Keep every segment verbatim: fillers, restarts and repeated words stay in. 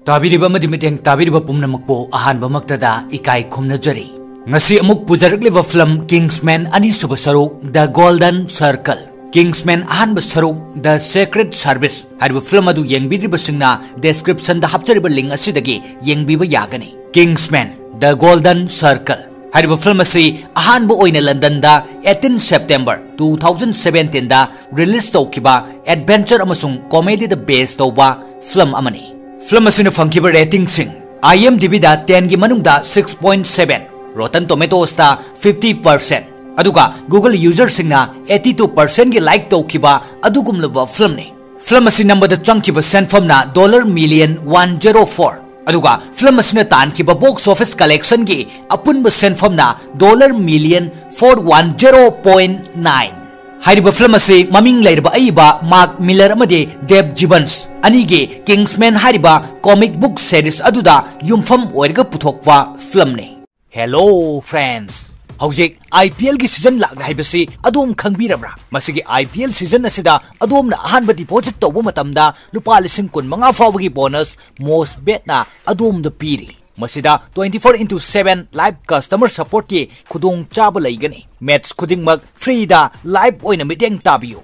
ꯇꯥꯕꯤꯔꯤꯕ ꯑꯃꯗꯤ ꯃꯤꯠꯌꯦꯡ ꯇꯥꯕꯤꯔꯤꯕ ꯄꯨꯝꯅꯃꯛꯄꯨ ꯑꯍꯥꯟꯕꯃꯛꯇꯗ ꯏꯀꯥꯏ ꯈꯨꯝꯅꯖꯔꯤ꯫ ꯉꯁꯤ ꯑꯃꯨꯛ ꯄꯨꯖꯔꯛꯂꯤꯕ ꯐꯤꯂꯝ ꯀꯤꯡꯁꯃꯦꯟ ꯑꯅꯤꯁꯨꯕ ꯁꯔꯨꯛ The Golden Circle꯫ ꯀꯤꯡꯁꯃꯦꯟ ꯑꯍꯥꯟꯕ ꯁꯔꯨꯛ The Secret Service ꯍꯥꯏꯔꯤꯕ ꯐꯤꯂꯝ ꯑꯗꯨ ꯌꯦꯡꯕꯤꯗ꯭ꯔꯤꯕꯁꯤꯡꯅ descriptionꯗ ꯍꯥꯞꯆꯔꯤꯕ link ꯑꯁꯤꯗꯒꯤ ꯌꯦꯡꯕꯤꯕ ꯌꯥꯒꯅꯤ꯫ ꯀꯤꯡꯁꯃꯦꯟ The Golden Circle ꯍꯥꯏꯔꯤꯕ ꯐꯤꯂꯝ ꯑꯁꯤ ꯑꯍꯥꯟꯕ ꯑꯣꯏꯅ ꯂꯟꯗꯟꯗ eighteen September two thousand seventeenꯗ release ꯇꯧꯈꯤꯕ adventure ꯑꯃꯁꯨꯡ comedyꯗ base ꯇꯧꯕ ꯐꯤꯂꯝ ꯑꯃꯅꯤ꯫ ꯐꯤꯂꯝ ꯑꯁꯤꯅ ꯐꯪꯈꯤꯕ ratingꯁꯤꯡ, IMDbꯗ tenꯒꯤ ꯃꯅꯨꯡꯗ six point seven, Rotten Tomatoesꯇ fifty percent, ꯑꯗꯨꯒ Google userꯁꯤꯡꯅ eighty two percentꯒꯤ like ꯇꯧꯈꯤꯕ ꯑꯗꯨꯒꯨꯝꯂꯕ ꯐꯤꯂꯝꯅꯤ꯫ ꯐꯤꯂꯝ ꯑꯁꯤ ꯅꯝꯕꯗ ꯆꯪꯈꯤꯕ ꯁꯦꯟꯐꯝꯅ dollar million one zero four, ꯑꯗꯨꯒ ꯐꯤꯂꯝ ꯑꯁꯤꯅ ꯇꯥꯟꯈꯤꯕ box office collectionꯒꯤ ꯑꯄꯨꯟꯕ ꯁꯦꯟꯐꯝꯅ dollar million four one zero point nine꯫ ꯍꯥꯏꯔꯤꯕ ꯐꯤꯂꯝ ꯑꯁꯤ ꯃꯃꯤꯡ ꯂꯩꯔꯕ ꯑꯏꯕ Mark Millar ꯑꯃꯗꯤ Dave Gibbons ꯑꯅꯤꯒꯤ Kingsman ꯍꯥꯏꯔꯤꯕ comic book series ꯑꯗꯨꯗ ꯌꯨꯝꯐꯝ ꯑꯣꯏꯔꯒ ꯄꯨꯊꯣꯛꯄ ꯐꯤꯂꯝꯅꯤ꯫ Hello friends, ꯍꯧꯖꯤꯛ IPLꯒꯤ season ꯂꯥꯛꯂꯦ ꯍꯥꯏꯕꯁꯤ ꯑꯗꯣꯝ ꯈꯪꯕꯤꯔꯕ꯭ꯔꯥ? ꯃꯁꯤꯒꯤ IPL season ꯑꯁꯤꯗ ꯑꯗꯣꯝꯅ ꯑꯍꯥꯟꯕ deposit ꯇꯧꯕ ꯃꯇꯝꯗ ꯂꯨꯄꯥ ꯂꯤꯁꯤꯡ ꯀꯨꯟꯃꯉꯥ ꯐꯥꯎꯕꯒꯤ bonus ꯃꯣꯁꯕꯦꯠꯅ ꯑꯗꯣꯝꯗ ꯄꯤꯔꯤ꯫ ꯃꯁꯤꯗ twenty four into seven live customer supportꯀꯤ ꯈꯨꯗꯣꯡꯆꯥꯕ ꯂꯩꯒꯅꯤ꯫ Match ꯈꯨꯗꯤꯡꯃꯛ freeꯗ live ꯑꯣꯏꯅ ꯃꯤꯠꯌꯦꯡ ꯇꯥꯕꯤꯌꯨ꯫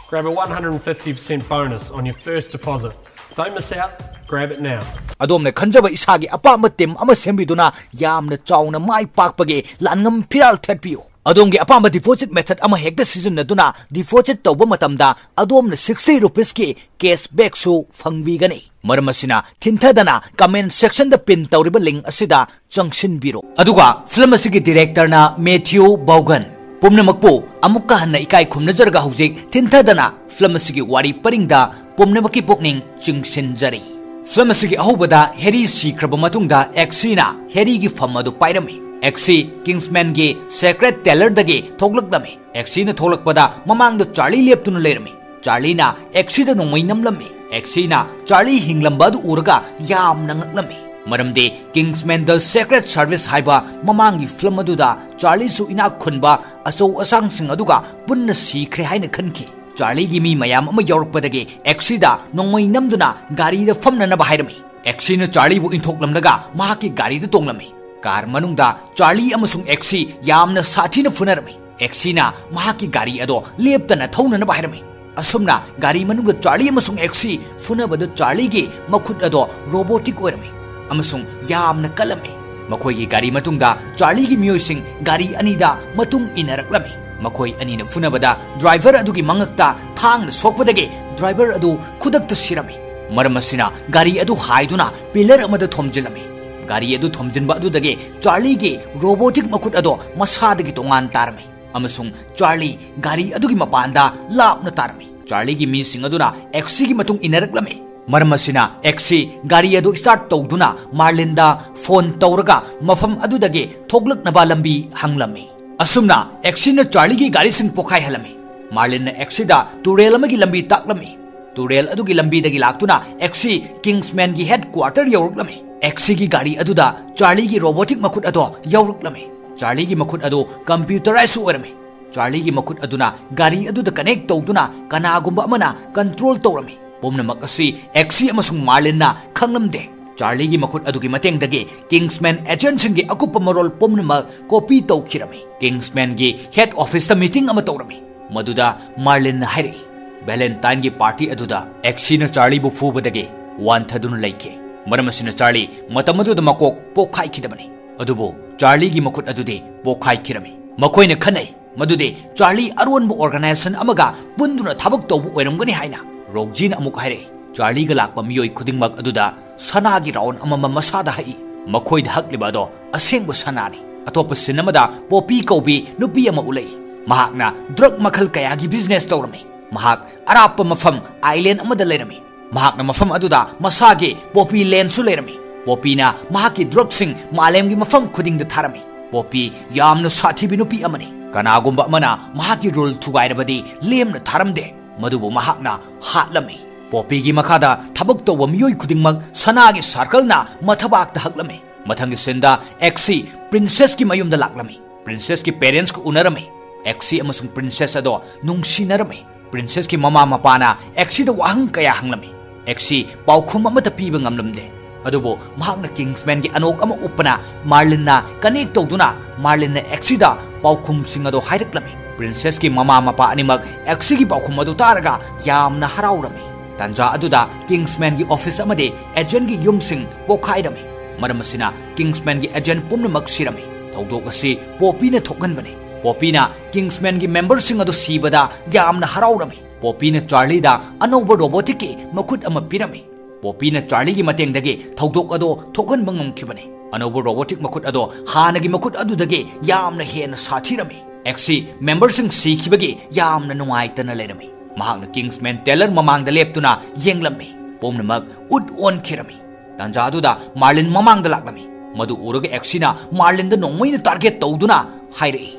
Grab a one hundred fifty percent bonus on your first deposit. Don't miss out. Grab it now. ꯑꯗꯣꯝꯅ ꯈꯟꯖꯕ ꯏꯁꯥꯒꯤ ꯑꯄꯥꯝꯕ team ꯑꯃ ꯁꯦꯝꯕꯤꯗꯨꯅ ꯌꯥꯝꯅ ꯆꯥꯎꯅ ꯃꯥꯏ ꯄꯥꯛꯄꯒꯤ ꯂꯥꯟꯉꯝ ꯐꯤꯔꯥꯜ ꯊꯦꯠꯄꯤꯌꯨ꯫ ꯑꯗꯣꯝꯒꯤ ꯑꯄꯥꯝꯕ deposit method ꯑꯃ ꯍꯦꯛꯇ ꯁꯤꯖꯤꯟꯅꯗꯨꯅ deposit ꯇꯧꯕ ꯃꯇꯝꯗ ꯑꯗꯣꯝꯅ sixty rupeesꯀꯤ cashbackꯁꯨ ꯐꯪꯕꯤꯒꯅꯤ꯫ ꯃꯔꯝ ꯑꯁꯤꯅ ꯊꯤꯟꯊꯗꯅ comment sectionꯗ pin ꯇꯧꯔꯤꯕ link ꯑꯁꯤꯗ ꯆꯪꯁꯤꯟꯕꯤꯔꯣ꯫ ꯑꯗꯨꯒ ꯐꯤꯂꯝ ꯑꯁꯤꯒꯤ directorꯅ Matthew Vaughn꯫ ꯄꯨꯝꯅꯃꯛꯄꯨ ꯑꯃꯨꯛꯀ ꯍꯟꯅ ꯏꯀꯥꯏ ꯈꯨꯝꯅꯖꯔꯒ ꯍꯧꯖꯤꯛ ꯊꯤꯟꯊꯗꯅ ꯐꯤꯂꯝ ꯑꯁꯤꯒꯤ ꯋꯥꯔꯤ ꯄꯔꯤꯡꯗ ꯄꯨꯝꯅꯃꯛꯀꯤ ꯄꯨꯛꯅꯤꯡ ꯆꯤꯡꯁꯤꯟꯖꯔꯤ꯫ ꯐꯤꯂꯝ ꯑꯁꯤꯒꯤ ꯑꯍꯧꯕꯗ ꯍꯦꯔꯤ ꯁꯤꯈ꯭ꯔꯕ ꯃꯇꯨꯡꯗ ꯑꯦꯛꯁꯤꯅ ꯍꯦꯔꯤꯒꯤ ꯐꯝ ꯑꯗꯨ ꯄꯥꯏꯔꯝꯃꯤ꯫ ꯑꯦꯛꯁꯤ ꯀꯤꯡꯁꯃꯦꯟꯒꯤ secret tellerꯗꯒꯤ ꯊꯣꯛꯂꯛꯂꯝꯃꯤ꯫ ꯑꯦꯛꯁꯤꯅ ꯊꯣꯛꯂꯛꯄꯗ ꯃꯃꯥꯡꯗ ꯆꯥꯔꯂꯤ ꯂꯦꯞꯇꯨꯅ ꯂꯩꯔꯝꯃꯤ꯫ ꯆꯥꯔꯂꯤꯅ ꯑꯦꯛꯁꯤꯗ ꯅꯣꯡꯃꯩ ꯅꯝꯂꯝꯃꯤ꯫ ꯑꯦꯛꯁꯤꯅ ꯆꯥꯔꯂꯤ ꯍꯤꯡꯂꯝꯕ ꯑꯗꯨ ꯎꯔꯒ ꯌꯥꯝꯅ ꯉꯛꯂꯝꯃꯤ꯫ ꯃꯔꯝꯗꯤ Kingsman The Secret Service ꯍꯥꯏꯕ ꯃꯃꯥꯡꯒꯤ ꯐꯤꯂꯝ ꯑꯗꯨꯗ ꯆꯥꯔꯂꯤꯁꯨ ꯏꯅꯥꯛ ꯈꯨꯟꯕ ꯑꯆꯧ ꯑꯁꯥꯡꯁꯤꯡ ꯑꯗꯨꯒ ꯄꯨꯟꯅ ꯁꯤꯈ꯭ꯔꯦ ꯍꯥꯏꯅ ꯈꯟꯈꯤ꯫ ꯆꯥꯔꯂꯤꯒꯤ ꯃꯤ ꯃꯌꯥꯝ ꯑꯃ ꯌꯥꯎꯔꯛꯄꯗꯒꯤ ꯑꯦꯛꯁꯤꯗ ꯅꯣꯡꯃꯩ ꯅꯝꯗꯨꯅ ꯒꯥꯔꯤꯗ ꯐꯝꯅꯅꯕ ꯍꯥꯏꯔꯝꯃꯤ꯫ ꯑꯦꯛꯁꯤꯅ ꯆꯥꯔꯂꯤꯕꯨ ꯏꯟꯊꯣꯛꯂꯝꯂꯒ ꯃꯍꯥꯛꯀꯤ ꯒꯥꯔꯤꯗ ꯇꯣꯡꯂꯝꯃꯤ꯫ ꯀꯥꯔ ꯃꯅꯨꯡꯗ ꯆꯥꯔꯂꯤ ꯑꯃꯁꯨꯡ ꯑꯦꯛꯁꯤ ꯌꯥꯝꯅ ꯁꯥꯊꯤꯅ ꯐꯨꯅꯔꯝꯃꯤ꯫ ꯑꯦꯛꯁꯤꯅ ꯃꯍꯥꯛꯀꯤ ꯒꯥꯔꯤ ꯑꯗꯣ ꯂꯦꯞꯇꯅ ꯊꯧꯅꯅꯕ ꯍꯥꯏꯔꯝꯃꯤ꯫ ꯑꯁꯨꯝꯅ ꯒꯥꯔꯤ ꯃꯅꯨꯡꯗ ꯆꯥꯔꯂꯤ ꯑꯃꯁꯨꯡ ꯑꯦꯛꯁꯤ ꯐꯨꯅꯕꯗ ꯆꯥꯔꯂꯤꯒꯤ ꯃꯈꯨꯠ ꯑꯗꯣ ꯔꯣꯕꯣꯇꯤꯛ ꯑꯣꯏꯔꯝꯃꯤ ꯑꯃꯁꯨꯡ ꯌꯥꯝꯅ ꯀꯜꯂꯝꯃꯤ꯫ ꯃꯈꯣꯏꯒꯤ ꯒꯥꯔꯤ ꯃꯇꯨꯡꯗ ꯆꯥꯔꯂꯤꯒꯤ ꯃꯤꯑꯣꯏꯁꯤꯡ ꯒꯥꯔꯤ ꯑꯅꯤꯗ ꯃꯇꯨꯡ ꯏꯟꯅꯔꯛꯂꯝꯃꯤ꯫ ꯃꯈꯣꯏ ꯑꯅꯤꯅ ꯐꯨꯅꯕꯗ ꯗ꯭ꯔꯥꯏꯚꯔ ꯑꯗꯨꯒꯤ ꯃꯉꯛꯇ ꯊꯥꯡꯅ ꯁꯣꯛꯄꯗꯒꯤ ꯗ꯭ꯔꯥꯏꯚꯔ ꯑꯗꯨ ꯈꯨꯗꯛꯇ ꯁꯤꯔꯝꯃꯤ꯫ ꯃꯔꯝ ꯑꯁꯤꯅ ꯒꯥꯔꯤ ꯑꯗꯨ ꯍꯥꯏꯗꯨꯅ ꯄꯤꯂꯔ ꯑꯃꯗ ꯊꯣꯝꯖꯤꯜꯂꯝꯃꯤ꯫ ꯒꯥꯔꯤ ꯑꯗꯨ ꯊꯣꯝꯖꯤꯟꯕ ꯑꯗꯨꯗꯒꯤ ꯆꯥꯔꯂꯤꯒꯤ ꯔꯣꯕꯣꯇꯤꯛ ꯃꯈꯨꯠ ꯑꯗꯣ ꯃꯁꯥꯗꯒꯤ ꯇꯣꯉꯥꯟ ꯇꯥꯔꯝꯃꯤ ꯑꯃꯁꯨꯡ ꯆꯥꯔꯂꯤ ꯒꯥꯔꯤ ꯑꯗꯨꯒꯤ ꯃꯄꯥꯟꯗ ꯂꯥꯞꯅ ꯇꯥꯔꯝꯃꯤ꯫ ꯆꯥꯔꯂꯤꯒꯤ ꯃꯤꯁꯤꯡ ꯑꯗꯨꯅ ꯑꯦꯛꯁꯤꯒꯤ ꯃꯇꯨꯡ ꯏꯟꯅꯔꯛꯂꯝꯃꯤ꯫ ꯃꯔꯝ ꯑꯁꯤꯅ ꯑꯦꯛꯁꯤ ꯒꯥꯔꯤ ꯑꯗꯨ ꯁ꯭ꯇꯥꯔꯠ ꯇꯧꯗꯨꯅ ꯃꯥꯔꯂꯤꯟꯗ ꯐꯣꯟ ꯇꯧꯔꯒ ꯃꯐꯝ ꯑꯗꯨꯗꯒꯤ ꯊꯣꯛꯂꯛꯅꯕ ꯂꯝꯕꯤ ꯍꯪꯂꯝꯃꯤ꯫ ꯑꯁꯨꯝꯅ ꯑꯦꯛꯁꯤꯅ ꯆꯥꯔꯂꯤꯒꯤ ꯒꯥꯔꯤꯁꯤꯡ ꯄꯣꯈꯥꯏꯍꯜꯂꯝꯃꯤ꯫ ꯃꯥꯔꯂꯤꯟꯅ ꯑꯦꯛꯁꯤꯗ ꯇꯨꯔꯦꯜ ꯑꯃꯒꯤ ꯂꯝꯕꯤ ꯇꯥꯛꯂꯝꯃꯤ꯫ ꯇꯨꯔꯦꯜ ꯑꯗꯨꯒꯤ ꯂꯝꯕꯤꯗꯒꯤ ꯂꯥꯛꯇꯨꯅ ꯑꯦꯛꯁꯤ ꯀꯤꯡꯁꯃꯦꯟꯒꯤ ꯍꯦꯗ ꯀ꯭ꯋꯥꯔꯇꯔ ꯌꯧꯔꯛꯂꯝꯃꯤ꯫ ꯑꯦꯛꯁꯤꯒꯤ ꯒꯥꯔꯤ ꯑꯗꯨꯗ ꯆꯥꯔꯂꯤꯒꯤ ꯔꯣꯕꯣꯇꯤꯛ ꯃꯈꯨꯠ ꯑꯗꯣ ꯌꯧꯔꯛꯂꯝꯃꯤ꯫ ꯆꯥꯔꯂꯤꯒꯤ ꯃꯈꯨꯠ ꯑꯗꯨ ꯀꯝꯄ꯭ꯌꯨꯇꯔꯥꯏꯖꯁꯨ ꯑꯣꯏꯔꯝꯃꯤ꯫ ꯆꯥꯔꯂꯤꯒꯤ ꯃꯈꯨꯠ ꯑꯗꯨꯅ ꯒꯥꯔꯤ ꯑꯗꯨꯗ ꯀꯅꯦꯛ ꯇꯧꯗꯨꯅ ꯀꯅꯥꯒꯨꯝꯕ ꯑꯃꯅ ꯀꯟꯇ꯭ꯔꯣꯜ ꯇꯧꯔꯝꯃꯤ꯫ ꯄꯨꯝꯅꯃꯛ ꯑꯁꯤ ꯑꯦꯛꯁꯤ ꯑꯃꯁꯨꯡ ꯃꯥꯔꯂꯤꯟꯅ ꯈꯪꯂꯝꯗꯦ꯫ ꯆꯥꯔꯂꯤꯒꯤ ꯃꯈꯨꯠ ꯑꯗꯨꯒꯤ ꯃꯇꯦꯡꯗꯒꯤ ꯀꯤꯡꯁꯃꯦꯟ ꯑꯦꯖꯦꯟꯠꯁꯤꯡꯒꯤ ꯑꯀꯨꯞꯄ ꯃꯔꯣꯜ ꯄꯨꯝꯅꯃꯛ ꯀꯣꯄꯤ ꯇꯧꯈꯤꯔꯝꯃꯤ꯫ ꯀꯤꯡꯁꯃꯦꯟꯒꯤ ꯍꯦꯗ ꯑꯣꯐꯤꯁꯇ ꯃꯤꯇꯤꯡ ꯑꯃ ꯇꯧꯔꯝꯃꯤ꯫ ꯃꯗꯨꯗ ꯃꯥꯔꯂꯤꯟꯅ ꯍꯥꯏꯔꯛꯏ, ꯚꯦꯂꯦꯟꯇꯥꯏꯟꯒꯤ ꯄꯥꯔꯇꯤ ꯑꯗꯨꯗ ꯑꯦꯛꯁꯤꯅ ꯆꯥꯔꯂꯤꯕꯨ ꯐꯨꯕꯗꯒꯤ ꯋꯥꯟꯊꯗꯨꯅ ꯂꯩꯈꯤ꯫ ꯃꯔꯝ ꯑꯁꯤꯅ ꯆꯥꯔꯂꯤ ꯃꯇꯝ ꯑꯗꯨꯗ ꯃꯀꯣꯛ ꯄꯣꯛꯈꯥꯏꯈꯤꯗꯕꯅꯤ꯫ ꯑꯗꯨꯕꯨ ꯆꯥꯔꯂꯤꯒꯤ ꯃꯈꯨꯠ ꯑꯗꯨꯗꯤ ꯄꯣꯛꯈꯥꯏꯈꯤꯔꯝꯃꯤ꯫ ꯃꯈꯣꯏꯅ ꯈꯟꯅꯩ ꯃꯗꯨꯗꯤ ꯆꯥꯔꯂꯤ ꯑꯔꯣꯟꯕ ꯑꯣꯔꯒꯅꯥꯏꯖꯦꯁꯟ ꯑꯃꯒ ꯄꯨꯟꯗꯨꯅ ꯊꯕꯛ ꯇꯧꯕ ꯑꯣꯏꯔꯝꯒꯅꯤ ꯍꯥꯏꯅ꯫ ꯔꯣꯛꯖꯤꯅ ꯑꯃꯨꯛ ꯍꯥꯏꯔꯛꯏ, ꯆꯥꯔꯂꯤꯒ ꯂꯥꯛꯄ ꯃꯤꯑꯣꯏ ꯈꯨꯗꯤꯡꯃꯛ ꯑꯗꯨꯗ ꯁꯅꯥꯒꯤ ꯔꯥꯎꯟ ꯑꯃꯃꯝ ꯃꯁꯥꯗ ꯍꯛꯏ꯫ ꯃꯈꯣꯏꯗ ꯍꯛꯂꯤꯕ ꯑꯗꯣ ꯑꯁꯦꯡꯕ ꯁꯅꯥꯅꯤ꯫ ꯑꯇꯣꯞꯄ ꯁꯤꯟ ꯑꯃꯗ ꯄꯣꯄꯤ ꯀꯧꯕꯤ ꯅꯨꯄꯤ ꯑꯃ ꯎꯠꯂꯛꯏ꯫ ꯃꯍꯥꯛꯅ ꯗ꯭ꯔꯒ ꯃꯈꯜ ꯀꯌꯥꯒꯤ ꯕꯤꯖꯤꯅꯦꯁ ꯇꯧꯔꯝꯃꯤ꯫ ꯃꯍꯥꯛ ꯑꯔꯥꯞꯄ ꯃꯐꯝ ꯑꯥꯏꯂꯦꯟ ꯑꯃꯗ ꯂꯩꯔꯝꯃꯤ꯫ ꯃꯍꯥꯛꯅ ꯃꯐꯝ ꯑꯗꯨꯗ ꯃꯁꯥꯒꯤ ꯄꯣꯄꯤ ꯂꯦꯟꯁꯨ ꯂꯩꯔꯝꯃꯤ꯫ ꯄꯣꯄꯤꯅ ꯃꯍꯥꯛꯀꯤ ꯗ꯭ꯔꯒꯁꯤꯡ ꯃꯥꯂꯦꯝꯒꯤ ꯃꯐꯝ ꯈꯨꯗꯤꯡꯗ ꯊꯥꯔꯝꯃꯤ꯫ ꯄꯣꯄꯤ ꯌꯥꯝꯅ ꯁꯥꯊꯤꯕꯤ ꯅꯨꯄꯤ ꯑꯃꯅꯤ꯫ ꯀꯅꯥꯒꯨꯝꯕ ꯑꯃꯅ ꯃꯍꯥꯛꯀꯤ ꯔꯨꯜ ꯊꯨꯒꯥꯏꯔꯕꯗꯤ ꯂꯦꯝꯅ ꯊꯥꯔꯝꯗꯦ꯫ ꯃꯗꯨꯕꯨ ꯃꯍꯥꯛꯅ ꯍꯥꯠꯂꯝꯃꯤ꯫ ꯄꯣꯄꯤꯒꯤ ꯃꯈꯥꯗ ꯊꯕꯛ ꯇꯧꯕ ꯃꯤꯑꯣꯏ ꯈꯨꯗꯤꯡꯃꯛ ꯁꯅꯥꯒꯤ ꯁꯥꯔꯀꯜꯅ ꯃꯊꯕꯥꯛꯇ ꯍꯛꯂꯝꯃꯤ꯫ ꯃꯊꯪꯒꯤ ꯁꯤꯟꯗ ꯑꯦꯛꯁꯤ ꯄ꯭ꯔꯤꯟꯁꯦꯁꯀꯤ ꯃꯌꯨꯝꯗ ꯂꯥꯛꯂꯝꯃꯤ꯫ ꯄ꯭ꯔꯤꯟꯁꯦꯁꯀꯤ ꯄꯦꯔꯦꯟꯠꯁꯀ ꯎꯅꯔꯝꯃꯤ꯫ ꯑꯦꯛꯁꯤ ꯑꯃꯁꯨꯡ ꯄ꯭ꯔꯤꯟꯁꯦꯁ ꯑꯗꯣ ꯅꯨꯡꯁꯤꯅꯔꯝꯃꯤ꯫ ꯄ꯭ꯔꯤꯟꯁꯦꯁꯀꯤ ꯃꯃꯥ ꯃꯄꯥꯅ ꯑꯦꯛꯁꯤꯗ ꯋꯥꯍꯪ ꯀꯌꯥ ꯍꯪꯂꯝꯃꯤ꯫ ꯑꯦꯛꯁꯤ ꯄꯥꯎꯈꯨꯝ ꯑꯃꯠꯇ ꯄꯤꯕ ꯉꯝꯂꯝꯗꯦ꯫ ꯑꯗꯨꯕꯨ ꯃꯍꯥꯛꯅ ꯀꯤꯡꯁꯃꯦꯟꯒꯤ ꯑꯅꯣꯛ ꯑꯃ ꯎꯞꯄꯅ ꯃꯥꯔꯂꯤꯟꯅ ꯀꯅꯦꯛ ꯇꯧꯗꯨꯅ ꯃꯥꯔꯂꯤꯟꯅ ꯑꯦꯛꯁꯤꯗ ꯄꯥꯎꯈꯨꯝꯁꯤꯡ ꯑꯗꯨ ꯍꯥꯏꯔꯛꯂꯝꯃꯤ꯫ ꯄ꯭ꯔꯤꯟꯁꯦꯁꯀꯤ ꯃꯃꯥ ꯃꯄꯥ ꯑꯅꯤꯃꯛ ꯑꯦꯛꯁꯤꯒꯤ ꯄꯥꯎꯈꯨꯝ ꯑꯗꯨ ꯇꯥꯔꯒ ꯌꯥꯝꯅ ꯍꯔꯥꯎꯔꯝꯃꯤ꯫ ꯇꯥꯟꯖꯥ ꯑꯗꯨꯗ ꯀꯤꯡꯁꯃꯦꯟꯒꯤ ꯑꯣꯐꯤꯁ ꯑꯃꯗꯤ ꯑꯦꯖꯦꯟꯒꯤ ꯌꯨꯝꯁꯤꯡ ꯄꯣꯈꯥꯏꯔꯝꯃꯤ꯫ ꯃꯔꯝ ꯑꯁꯤꯅ ꯀꯤꯡꯁꯃꯦꯟꯒꯤ ꯑꯦꯖꯦꯟ ꯄꯨꯝꯅꯃꯛ ꯁꯤꯔꯝꯃꯤ꯫ ꯊꯧꯗꯣꯛ ꯑꯁꯤ ꯄꯣꯄꯤꯅ ꯊꯣꯛꯍꯟꯕꯅꯤ꯫ ꯄꯣꯄꯤꯅ ꯀꯤꯡꯁꯃꯦꯟꯒꯤ ꯃꯦꯝꯕꯔꯁꯤꯡ ꯑꯗꯨ ꯁꯤꯕꯗ ꯌꯥꯝꯅ ꯍꯔꯥꯎꯔꯝꯃꯤ꯫ ꯄꯣꯄꯤꯅ ꯆꯥꯔꯂꯤꯗ ꯑꯅꯧꯕ ꯔꯣꯕꯣꯇꯤꯛꯀꯤ ꯃꯈꯨꯠ ꯑꯃ ꯄꯤꯔꯝꯃꯤ꯫ ꯄꯣꯄꯤꯅ ꯆꯥꯔꯂꯤꯒꯤ ꯃꯇꯦꯡꯗꯒꯤ ꯊꯧꯗꯣꯛ ꯑꯗꯨ ꯊꯣꯛꯍꯟꯕ ꯉꯝꯈꯤꯕꯅꯤ꯫ ꯑꯅꯧꯕ ꯔꯣꯕꯣꯇꯤꯛ ꯃꯈꯨꯠ ꯑꯗꯨ ꯍꯥꯟꯅꯒꯤ ꯃꯈꯨꯠ ꯑꯗꯨꯗꯒꯤ ꯌꯥꯝꯅ ꯍꯦꯟꯅ ꯁꯥꯊꯤꯔꯝꯃꯤ꯫ ꯑꯦꯛꯁꯤ ꯃꯦꯝꯕꯔꯁꯤꯡ ꯁꯤꯈꯤꯕꯒꯤ ꯌꯥꯝꯅ ꯅꯨꯡꯉꯥꯏꯇꯅ ꯂꯩꯔꯝꯃꯤ꯫ ꯃꯍꯥꯛꯅ ꯀꯤꯡꯁꯃꯦꯟ ꯇꯦꯂꯔ ꯃꯃꯥꯡꯗ ꯂꯦꯞꯇꯨꯅ ꯌꯦꯡꯂꯝꯃꯤ꯫ ꯄꯨꯝꯅꯃꯛ ꯎꯠ ꯑꯣꯟꯈꯤꯔꯝꯃꯤ꯫ ꯇꯥꯟꯖꯥ ꯑꯗꯨꯗ ꯃꯥꯔꯂꯤꯟ ꯃꯃꯥꯡꯗ ꯂꯥꯛꯂꯝꯃꯤ꯫ ꯃꯗꯨ ꯎꯔꯒ ꯑꯦꯛꯁꯤꯅ ꯃꯥꯔꯂꯤꯟꯗ ꯅꯣꯡꯃꯩꯅ ꯇꯥꯔꯒꯦꯠ ꯇꯧꯗꯨꯅ ꯍꯥꯏꯔꯛꯏ,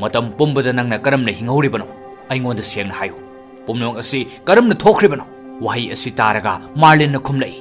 "ꯃꯇꯝ ꯄꯨꯝꯕꯗ ꯅꯪꯅ ꯀꯔꯝꯅ ꯍꯤꯡꯍꯧꯔꯤꯕꯅꯣ? ꯑꯩꯉꯣꯟꯗ ꯁꯦꯡꯅ ꯍꯥꯏꯌꯨ꯫ ꯄꯨꯝꯅꯃꯛ ꯑꯁꯤ ꯀꯔꯝꯅ ꯊꯣꯛꯈ꯭ꯔꯤꯕꯅꯣ?" ꯋꯥꯍꯩ ꯑꯁꯤ ꯇꯥꯔꯒ ꯃꯥꯔꯂꯤꯟꯅ ꯈꯨꯝꯂꯛꯏ,